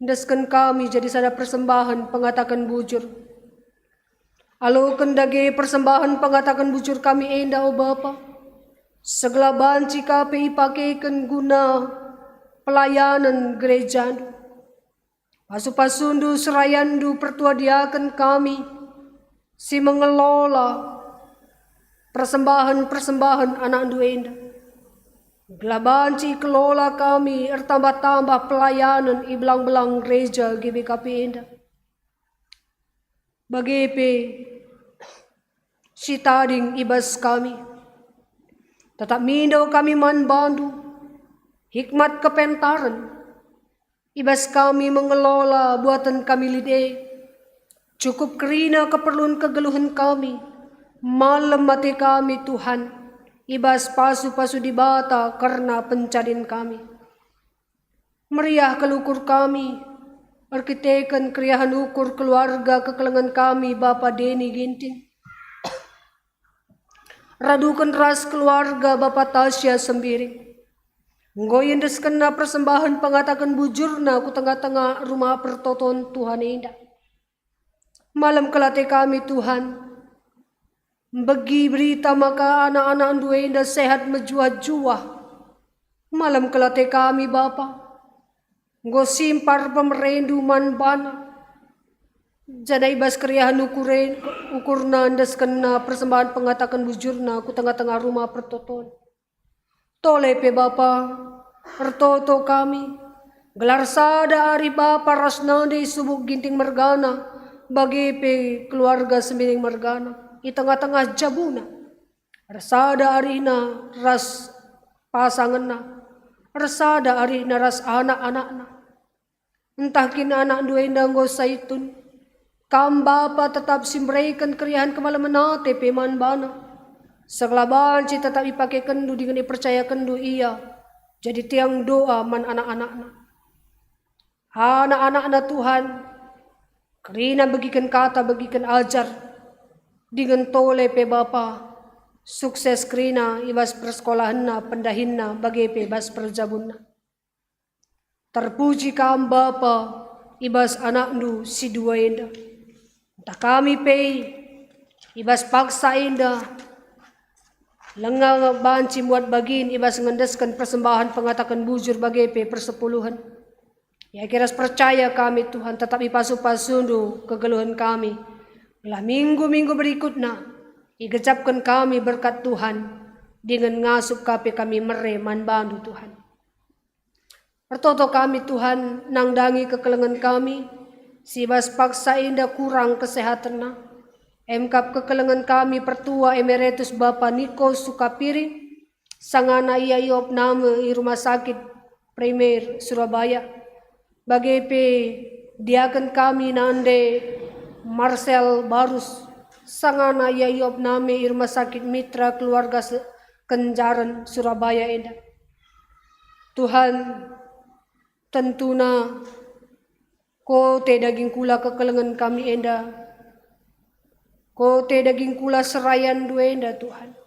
endesken kami jadi sada persembahen pengataken bujur. Aloken dage persembahen pengataken bujur kami enda, o Bapa, segelah banci ka pe ipakeken guna pelayanen gerejandu. Pasu-pasundu serayandu pertua diaken kami si mengelola persembahen-persembahen anakndu enda, gelah banci ikelola kami ertambah-tambah pelayanen i belang-belang gereja G B K P enda. Bage pe si tading i bas kami. Tetap mindo kami man bandu hikmat kepentaren i bas kami mengelola buaten kami lit e. Cukup kerina keperlun kegeluhen kami, malem ate kami, Tuhan, i bas pasu-pasu Dibata kerna pencadin kami. Meriah kal ukur kami, erkiteken keriahen ukur keluarga kekelengen kami, Bapa Deni Ginting, raduken ras keluarga Bapa Tasya Sembiring. Enggo iendeskenna persembahen pengataken bujurna ku tengah-tengah rumah pertoton Tuhan enda. Malem kal ate kami, Tuhan, mbegi berita maka anak-anakndu enda sehat mejuah-juah. Malem kal ate kami, Bapa, enggo simpar pemerendu man bana, janah i bas keriahen ukure-, ukurna endeskenna persembahen pengataken bujurna ku tengah-tengah rumah pertoton. Tole pe, Bapa, ertoto kami, gelah sada arih Bapa ras nande i subuk Ginting mergana, bage pe keluarga Sembiring mergana, i tengah-tengah jabuna. Ersada arihna ras pasangenna, ersada arihna ras anak-anakna. Ntah kin anakndu enda enggo saitun, Kam Bapa tetap si mbereken keriahen kemalemen ate pe man bana, segelah banci tetap ipakekenndu dingen ipercayakenndu ia jadi tiang doa man anak-anakna. Anak-anakna, Tuhan, kerina begiken kata, begiken ajar, dingen tole pe Bapa, sukses kerina i bas persekolahenna, pendahinna, bage pe bas perjabunna. Terpuji Kam, Bapa, i bas anakndu si dua enda. Ntah kami pe, I bas paksa enda, langa banci muat bagin i bas ngendesken persembahen pengataken bujur bage pe persepuluhen. Ia kiras percaya kami, Tuhan, tetap ipasu-pasundu kegeluhen kami, gelah minggu-minggu berikutna igejapken kami berkat Tuhan, dingen ngasup ka pe kami mere man bandu, Tuhan. Ertoto kami, Tuhan, nandangi kekelengen kami, si bas paksa enda kurang kesehatenna. Emkap kekelengen kami pertua emeritus Bapa Niko Sukapiri, sangana ia iop name i Rumah Sakit Primer Surabaya. Bage pe diaken kami nande Marcel Barus, sangana ia iop name i Rumah Sakit Mitra Keluarga se-, Kenjaren Surabaya enda. Tuhan, tentuna kote daging kula kekelengen kami enda, kote daging kula serayanNdu enda, Tuhan.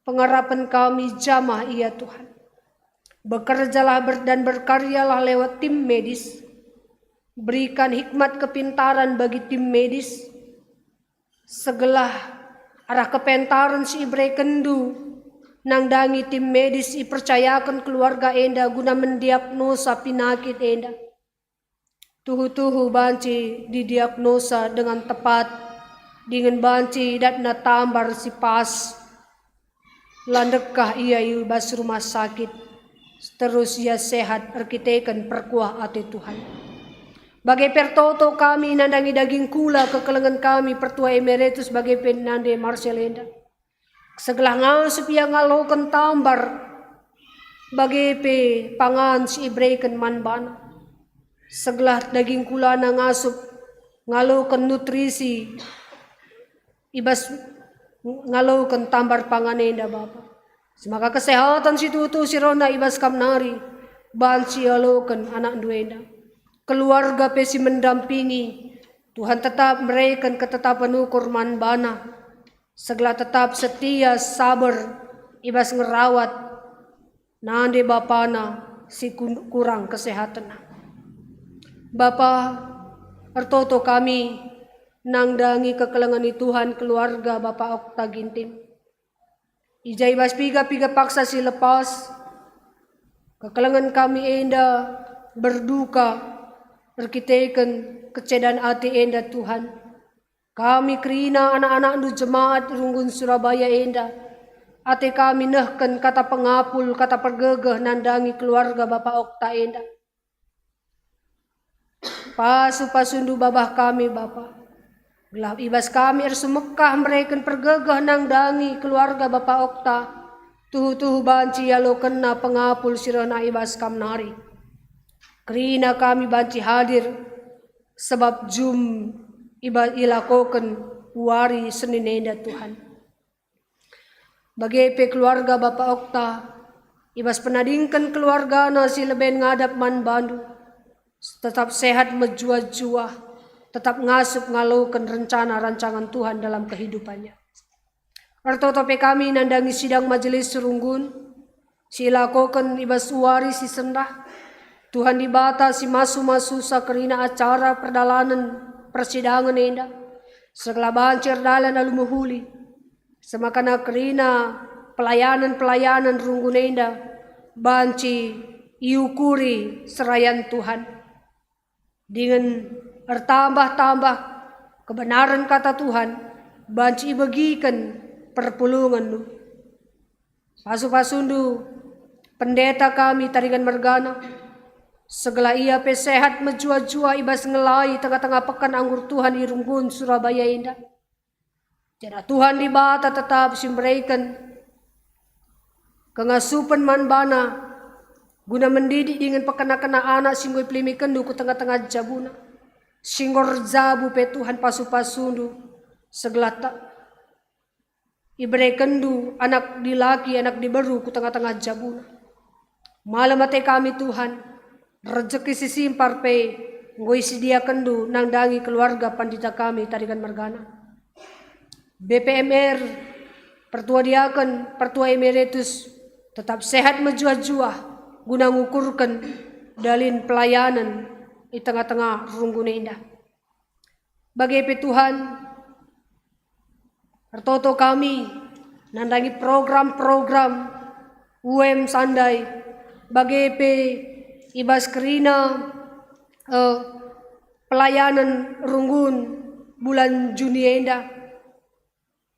Pengarapen kami jamah ia, Tuhan. Bekerjalah ber-, dan berkaryalah lewat tim medis. Berikan hikmat kepintaran bagi tim medis, segelah arah kepentaren si iberekenNdu nandangi tim medis ipercayaken keluarga enda guna mendiagnosa pinakit enda. Tuhu-tuhu banci didiagnosa dengan tepat, dingen banci idatna tambar si pas. La ndekah ia i bas rumah sakit, terus ia sehat erkiteken perkuah ate Tuhan. Bage pe ertoto kami nandangi daging kula kekelengen kami pertua emeritus bage pe nande Marcel enda. Segelah ngasup ia ngaloken tambar, bage pe pangan si ibereken man bana. Segelah daging kulana ngasup ngaloken nutrisi i bas ngaloken tambar pangan enda, Bapa. Semaka kesehatan si tuhu-tuhu si rehna i bas Kam nari, banci ialoken anakNdu enda. Keluarga pe si mendampingi, Tuhan tetap mereken ketetapen ukur man bana. Segelah tetap setia, saber, i bas ngerawat nande bapana si kun-, kurang kesehatenna. Bapa, ertoto kami nandangi kekelengen i Tuhan keluarga Bapa Okta Ginting. I ja i bas piga-piga paksa si lepas, kekelengen kami enda berduka erkiteken kecedan ate enda, Tuhan. Kami kerina anak-anakNdu jemaat runggun Surabaya enda, ate kami nehken kata pengapul, kata pergegeh nandangi keluarga Bapa Okta enda. Pasu-pasuNdu babah kami, Bapa. Gelah i bas kami ersumekah mereken pergegeh nandangi keluarga Bapa Okta, tuhu-tuhu banci ialokenna pengapul si rehna i bas Kam nari. Kerina kami banci hadir, sebab jum iba-, ilakoken wari Senin enda, Tuhan. Bage pe keluarga Bapa Okta, i bas penadingken keluargana si leben ngadap man baNdu, tetap sehat mejuah-juah, tetap ngasup ngaloken rencana rancangen Tuhan dalam kehidupannya. Ertoto pe kami nandangi sidang majelis runggun, si ilakoken i bas wari si sendah. Tuhan Dibata si masu-masusa kerina acara perdalanen persidangen enda, segelah banci erdalan alu mehuli, semakana kerina pelayanen-pelayanen runggun enda banci iukuri serayan Tuhan. Dingen ertambah-tambah kebenaren kata Tuhan banci ibegiken perpulungenNdu. Pasu-pasuNdu, pendeta kami Taringan mergana, segelah ia pe sehat mejuah-juah i bas ngelai tengah-tengah peken anggur Tuhan i Runggun Surabaya enda. Janah Tuhan Dibata tetap si mereken kengasupen man bana guna mendidik dingen pekena-kena anak si enggo ipelimikenNdu ku tengah-tengah jabuna. Si enggo erjabu pe Tuhan pasu-pasuNdu, segelah ta-, iberekenNdu anak dilaki, anak diberu ku tengah-tengah jabuna. Malem ate kami, Tuhan, rejeki si simpar pe enggo isediakenNdu nandangi keluarga pandita kami Taringan mergana. B P M R, pertua diaken, pertua emeritus, tetap sehat mejuah-juah guna ngukurken dalin pelayanen i tengah-tengah runggun enda. Bage pe Tuhan, Ertoto kami nandangi program-program U M Sunday, bage pe i bas kerina, eh, pelayanan runggun bulan Juni enda.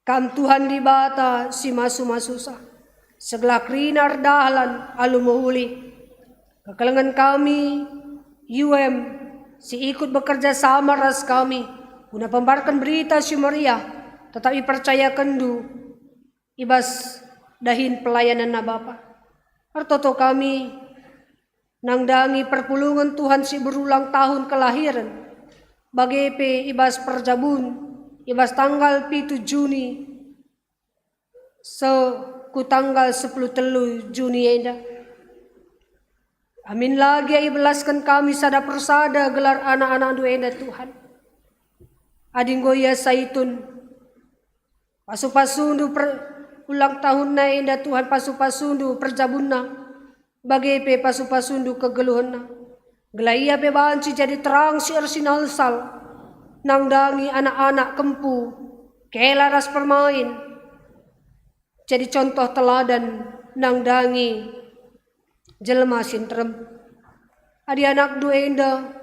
Kam Tuhan Dibata si masu-masusa, segelah kerina erdalan alu mehuli. Kekelengen kami, U M, si ikut bekerja sama ras kami guna pembarken Berita Si Meriah, tetap ipercayakenndu i bas dahin pelayananna Bapa. Ertoto kami nandangi perpulungen Tuhan si berulang tahun kelahiren, bage pe i bas perjabun, i bas tanggal pitu Juni seh ku tanggal sepuluh telu Juni enda. Amin la gia ibelasken kami sada persada gelar anak-anakndu enda, Tuhan. Adi enggo ia Saitun, pasu-pasundu per-, ulang tahunna enda, Tuhan, pasu-pasundu perjabunna, bage pe pasu-pasundu kegeluhenna. Gelah ia pe banci jadi terang si ersinalsal, nandangi anak-anak kempu, kela ras permain, jadi contoh teladan nandangi jelma si nterem. Adi anakndu enda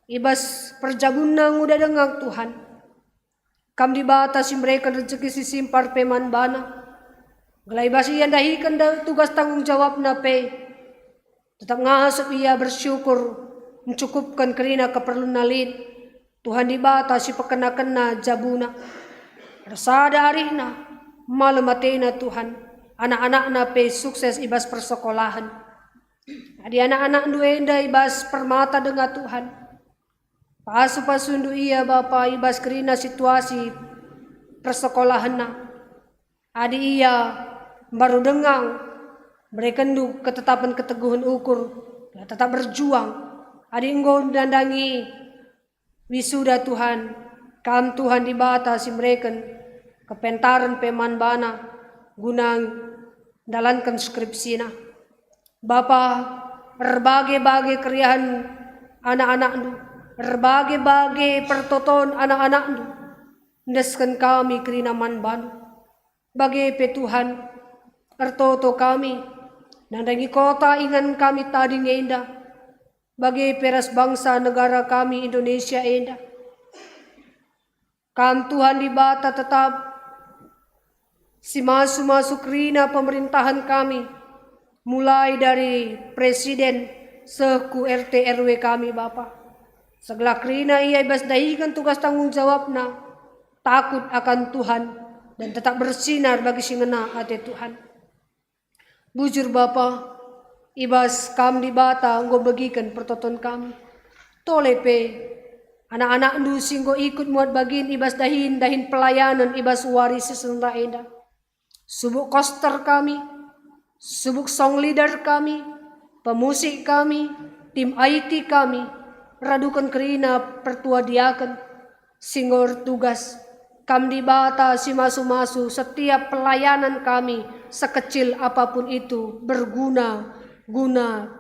i bas perjabunna nguda denga, Tuhan, Kam Dibata si mereken rejeki si simpar pe man bana, gelah i bas ia ndahiken da-, tugas tanggung jawabna pe, tetap ngasup ia bersyukur, mencukupken kerina keperlunna lit. Tuhan Dibata si pekena-kena jabuna. Ersada arihna, malem atena Tuhan, anak-anakna pe sukses i bas persekolahen. Adi anak-anakndu enda i bas permata denga, Tuhan, pasu-pasundu ia, Bapa, i bas kerina situasi persekolahenna. Adi ia mbaru denga, berekenndu ketetapen keteguhen ukur, ia tetap berjuang. Adi enggo nandangi wisuda, Tuhan, Kam Tuhan Dibata si mereken kepentaren pe man bana guna ndalanken skripsina. Bapa, erbage-bage keriahen anak-anakndu, erbage-bage pertoton anak-anakndu, endesken kami kerina man bandu. Bage pe Tuhan, ertoto kami, nandangi kota ingan kami tading enda, bage pe ras bangsa negara kami Indonesia enda. Kam Tuhan Dibata tetap si masu-masu kerina pemerintahen kami, mulai dari presiden seh ku R T R W kami, Bapa. Segelah kerina ia i bas dahiken tugas tanggung jawabna, takut akan Tuhan, dan tetap bersinar bagi si ngena ate Tuhan. Bujur Bapa, i bas Kam Dibata enggo begiken pertoton kami. Tole pe, anak-anakndu si enggo ikut muat bagin i bas dahin-dahin pelayanen i bas wari si sendah enda. Subuk koster kami, subuk song leader kami, pemusik kami, tim I T kami, raduken kerina pertua diaken, si enggo ertugas. Kam Dibata si masu-masu setiap pelayanan kami, sekecil apapun itu, berguna guna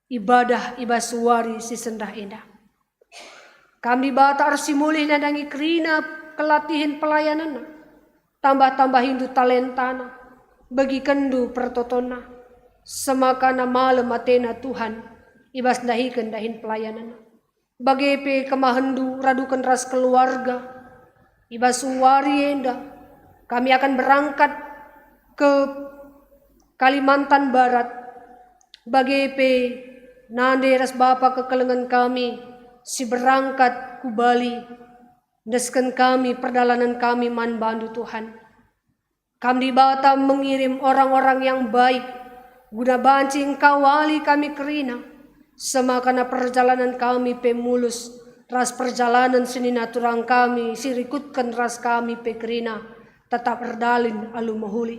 ibadah i bas wari si sendah enda. Kam Dibata ersimulih nandangi kerina kelatihen pelayananna, tambah-tambahindu talentana, begikenndu pertotonna, semakana malem atena Tuhan i bas ndahiken dahin pelayananna. Bage pe kemahenndu raduken ras keluarga i bas wari enda. Kami akan berangkat ke Kalimantan Barat, bage pe nande ras bapa kekelengen kami si berangkat ku Bali. Endesken kami perdalanen kami man bandu, Tuhan. Kam Dibata mengirim orang-orang yang baik guna banci engkawali kami kerina, semakana perjalanan kami pe mulus, ras perjalanan senina turang kami si rikutken ras kami pe kerina tetap erdalin alu mehuli.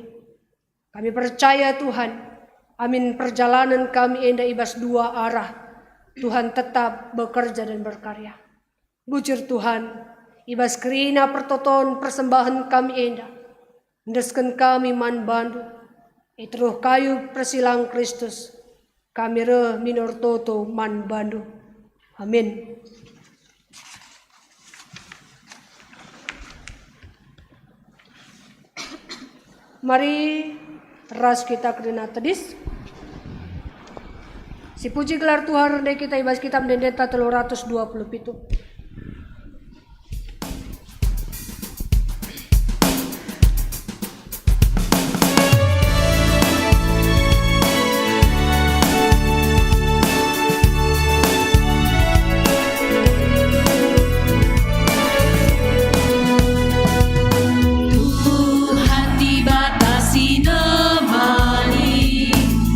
Kami percaya, Tuhan, amin perjalanan kami enda i bas dua arah, Tuhan tetap bekerja dan berkarya. Bujur Tuhan, i bas kerina pertoton persembahen kami enda, endesken kami man bandu, i teruh kayu persilang Kristus, kami reh minor toto man bandu. Amin. Mari ras kita kerina tedis. Sipuji gelar Tuhan, rende kita i bas Kitab Ende-Endenta telu ratus dua puluh pitu. Tuhan Dibata si nemani,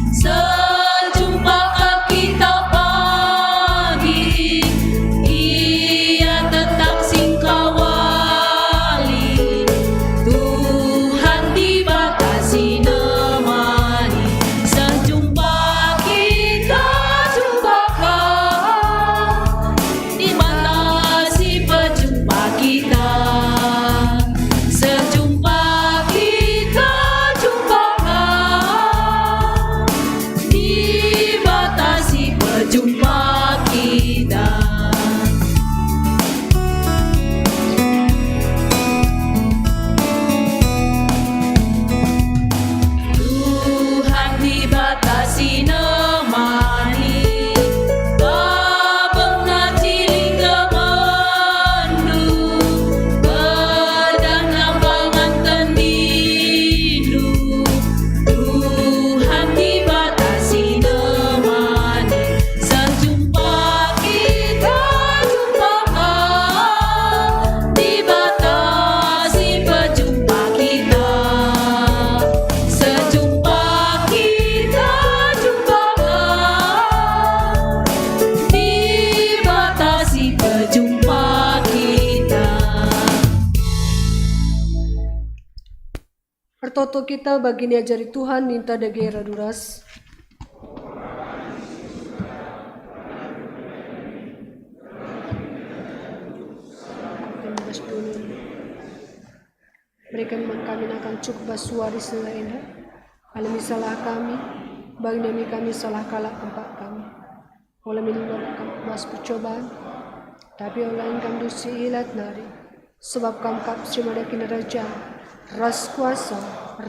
sejumpa ka kita pagi, Ia tetap singkawali. Tuhan Dibata si nemani, sejumpa kita jumpa ka. Dibata si pejumpa kita, sejumpa kita jumpa ka. Dibata si pejumpa kita. Tuhan Dibata si nemani, babengna ciling temanndu, pedahna pangan tendindu. Tuhan Dibata si nemani, sejumpa kita jumpa ka. Dibata si pejumpa kita, sejumpa kita jumpa ka. Dibata si pejumpa kita. Ertoto kita bagi niajari Tuhan ninta dage radu ras. Berikan man kami nakan cukup bas wari si enda. Alemi salah kami, bagi nami kami salah kalak kempak kami. Ola min kam bas percobaan, tapi ola kam dusi ilat nari, sebab kam kap si mada kinirajan, ras kuasa,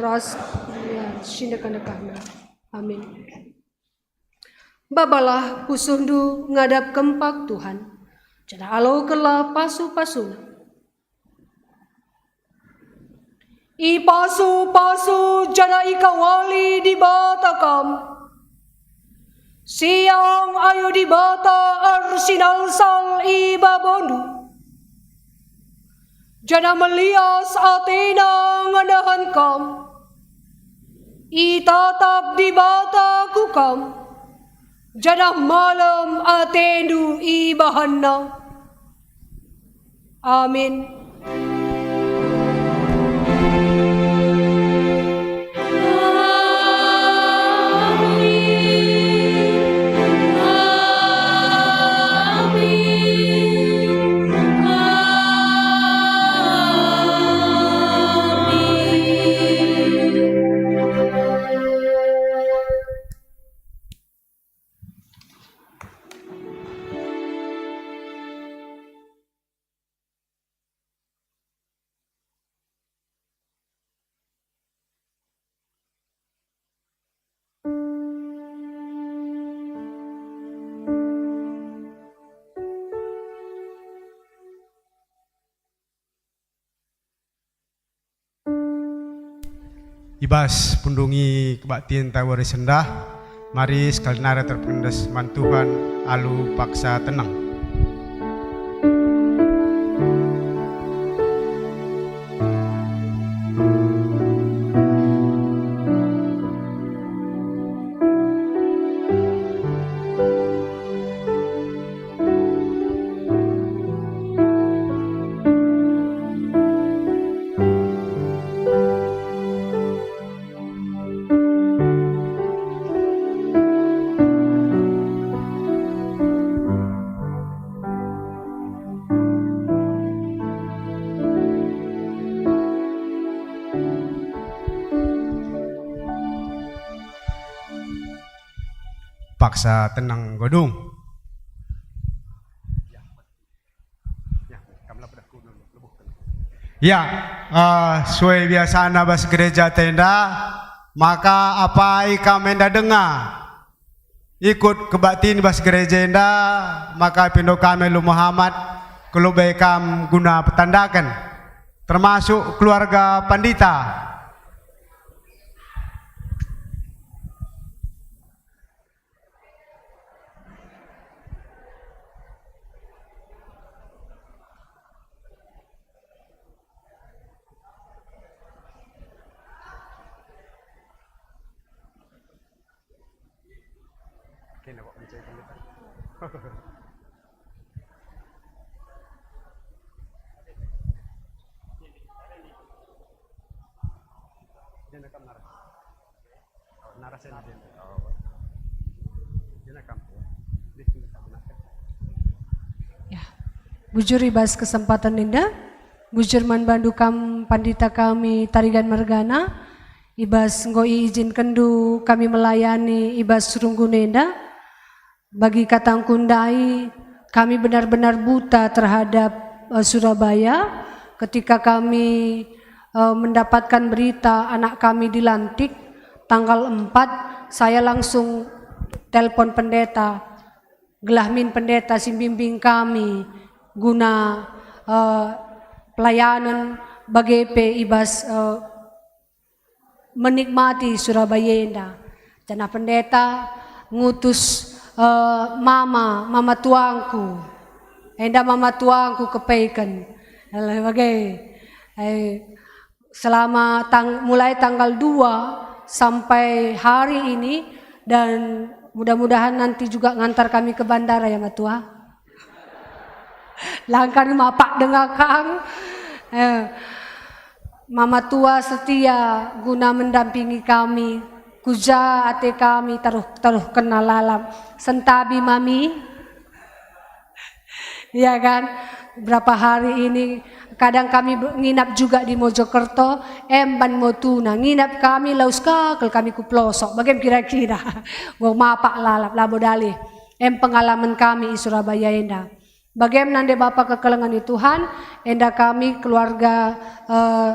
ras kemulian si ndekah-ndekahna. Amin. Babalah pusuhndu ngadap kempak Tuhan, janah alokenlah pasu-pasuNa. Ipasu-pasu janah ikawali Dibata kam. Siang ayo Dibata ersinalsal i babondu, janah melias ateNa ngenehen kam. Itatap Dibata ku kam, janah malem atendu ibahanNa. Amin. I bas pundungi kebaktinta wari sendah, mari sekali nari terpendes man Tuhan alu paksa tenang. Paksa tenang godung. Ya, kam la pedahku lebuhken. Ya, eh, sue biasana bas gereja enda, maka apai kam enda denga ikut kebaktin bas gereja enda, maka ipindo kami alu Muhammad, kulubai kam guna petandaken, termasuk keluarga pandita. Kena kok mencari pendeta. Dia rekam narasi. Oh, narasi dia. Oh. Dia rekam. Dia rekam. Ya. Bujur i bas kesempatan enda, bujur man bandu kam pandita kami Tarigan mergana, i bas enggo iizinkenndu kami melayani i bas runggun enda. Bagi katangku ndai, kami benar-benar buta terhadap, eh, Surabaya. Ketika kami, eh, mendapatkan berita anak kami dilantik tanggal empat, saya langsung telpon pendeta, gelah min pendeta si mbimbing kami guna, eh, pelayanan bage pe i bas, eh, menikmati Surabaya enda. Janah pendeta ngutus, eh, mama, mama tuangku. Enda mama tuangku kepeken. Alah, bage. Eh, selama tang-, mulai tanggal dua sampai hari ini, dan mudah-mudahan nanti juga ngantar kami ke bandara ya, Matua. Langkan mapak denga kang. Eh, Mama tua setia guna mendampingi kami. Kuja ate kami taruh, taruh kena lalap. Sentabi mami. Ya kan? Berapa hari ini kadang kami be-, nginap juga di Mojokerto, emban motuna. Nginap kami laus kakel kami ku pelosok. Bagem kira-kira. Gua mapak lalap, labo dalih. Em pengalaman kami i Surabaya enda. Bagem nande Bapa kekelengen i Tuhan, enda kami keluarga, eh,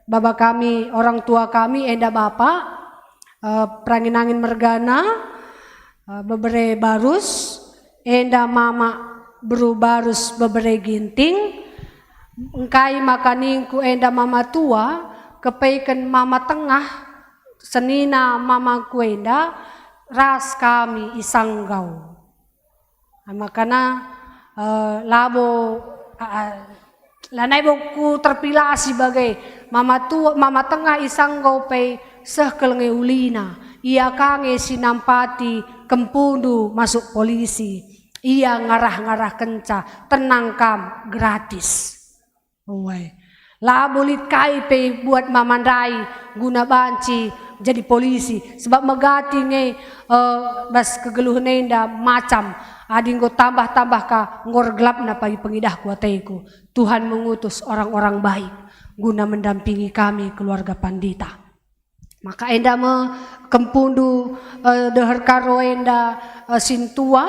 baba kami, orang tua kami, enda Bapa, eh, Perangin-angin mergana, eh, bebere Barus, enda Mama beru Barus bebere Ginting, engkai maka ningku enda Mama tua, kepeken Mama tengah, senina mamangku enda, ras kami i Sanggau. Makana, eh, labo, a, a, lanai bo ku terpilasi bage. Mama tua, mama tengah i Sanggau pe seh kal nge ulina. Ia ka nge si nampati kempundu masuk polisi. Ia ngarah-ngarahkenca, tenang kam, gratis. Uwai. Labo lit kai pe buat mama ndai guna banci jadi polisi, sebab megati nge, eh, bas kegeluhen enda macam, adi enggo tambah-tambah ka enggo ergelapna pagi pengidahku ateku. Tuhan mengutus orang-orang baik guna mendampingi kami keluarga pandita. Maka enda me kempundu, eh, deher Karo enda, eh, sintua,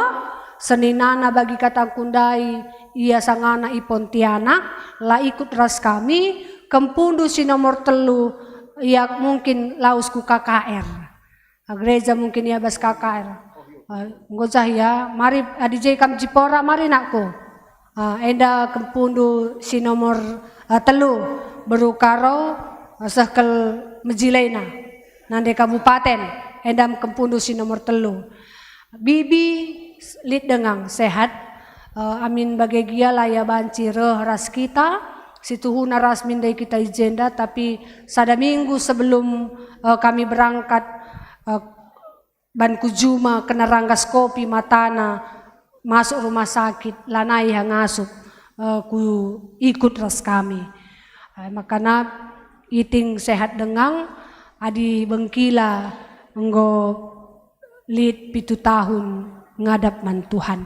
seninana bagi katangku ndai, ia sangana i Pontianak, la ikut ras kami, kempundu si nomor telu, ia mungkin lawes ku K K R. Ah, gereja mungkin ia bas K K R. Ah, enggo jah ia, mari adi je kam Jipora, mari nakku. Ah, enda kempundu si nomor, ah, telu, beru Karo, ah, seh kal mejilena, nande kabupaten, enda kempundu si nomor telu. Bibi lit dengang, sehat, eh, amin bage gia la ia banci reh ras kita, situhuna ras min ndai kita i jenda, tapi sada minggu sebelum, eh, kami berangkat, eh, ban ku juma kena ranggas kopi matana masuk rumah sakit, lanai ia ngasup, eh, ku ikut ras kami. Eh, makana iting sehat dengang, adi bengkila enggo lit pitu tahun ngadap man Tuhan.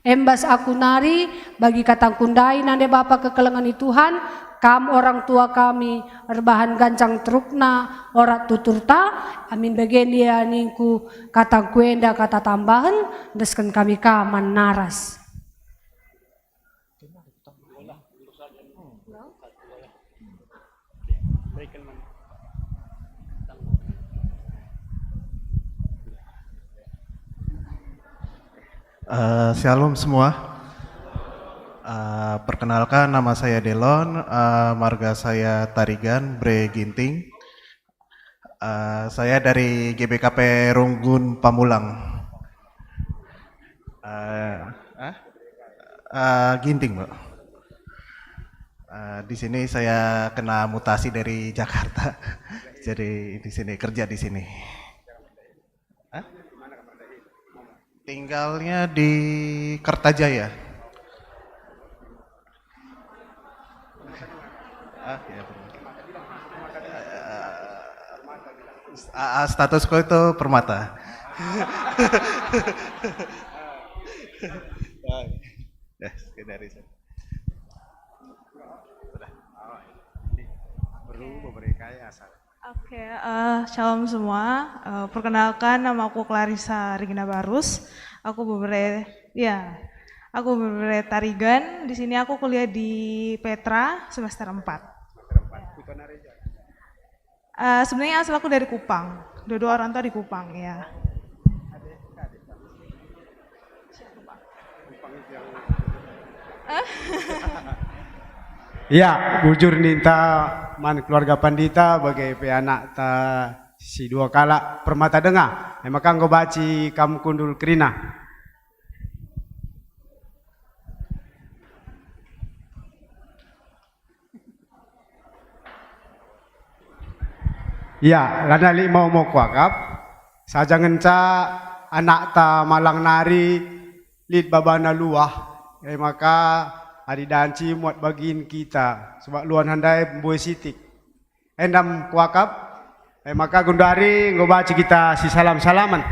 Embas aku nari, bagi katangku ndai nande Bapa kekelengen i Tuhan, kam orang tua kami erbahan ganjang terukna orak tuturta, amin bage ndia ningku katangku enda kata tambahen, endesken kami ka man naras. Eh, shalom semua. Eh, perkenalkan, nama saya Delon, eh, marga saya Tarigan, Bre Ginting. Eh, saya dari G B K P Runggun Pamulang. Eh, ah? Eh, Ginting, Pak. Eh, di sini saya kena mutasi dari Jakarta. Jadi di sini, kerja di sini. Hah? Tinggalnya di Kertajaya. Ah, ya, benar. Ah, ah, statusku itu Permata. Ah, ya, sekedar itu. Sudah. Oh, ini perlu memberi kaya asal. Oke, eh, shalom semua. Eh, perkenalkan, nama aku Clarissa Regina Barus. Aku bebere, ya, aku bebere Tarigan. Di sini aku kuliah di Petra semester empat. Semester empat. Kutana Reja. Eh, sebenarnya asal aku dari Kupang. Dua-dua orang tua di Kupang, ya. Ya, bujur ninta man keluarga Pandita, bage pe anakta si dua kalak Permata denga. E maka enggo banci kam kundul kerina. Ya, lanai lit mau-mau kuakap, saja ngenca anakta malang nari lit babana luah, e maka adi danci muat bagin kita, sebab luah ndai mbue sitik. Endam kuakap, e maka genduari enggo banci kita sisalam-salamen.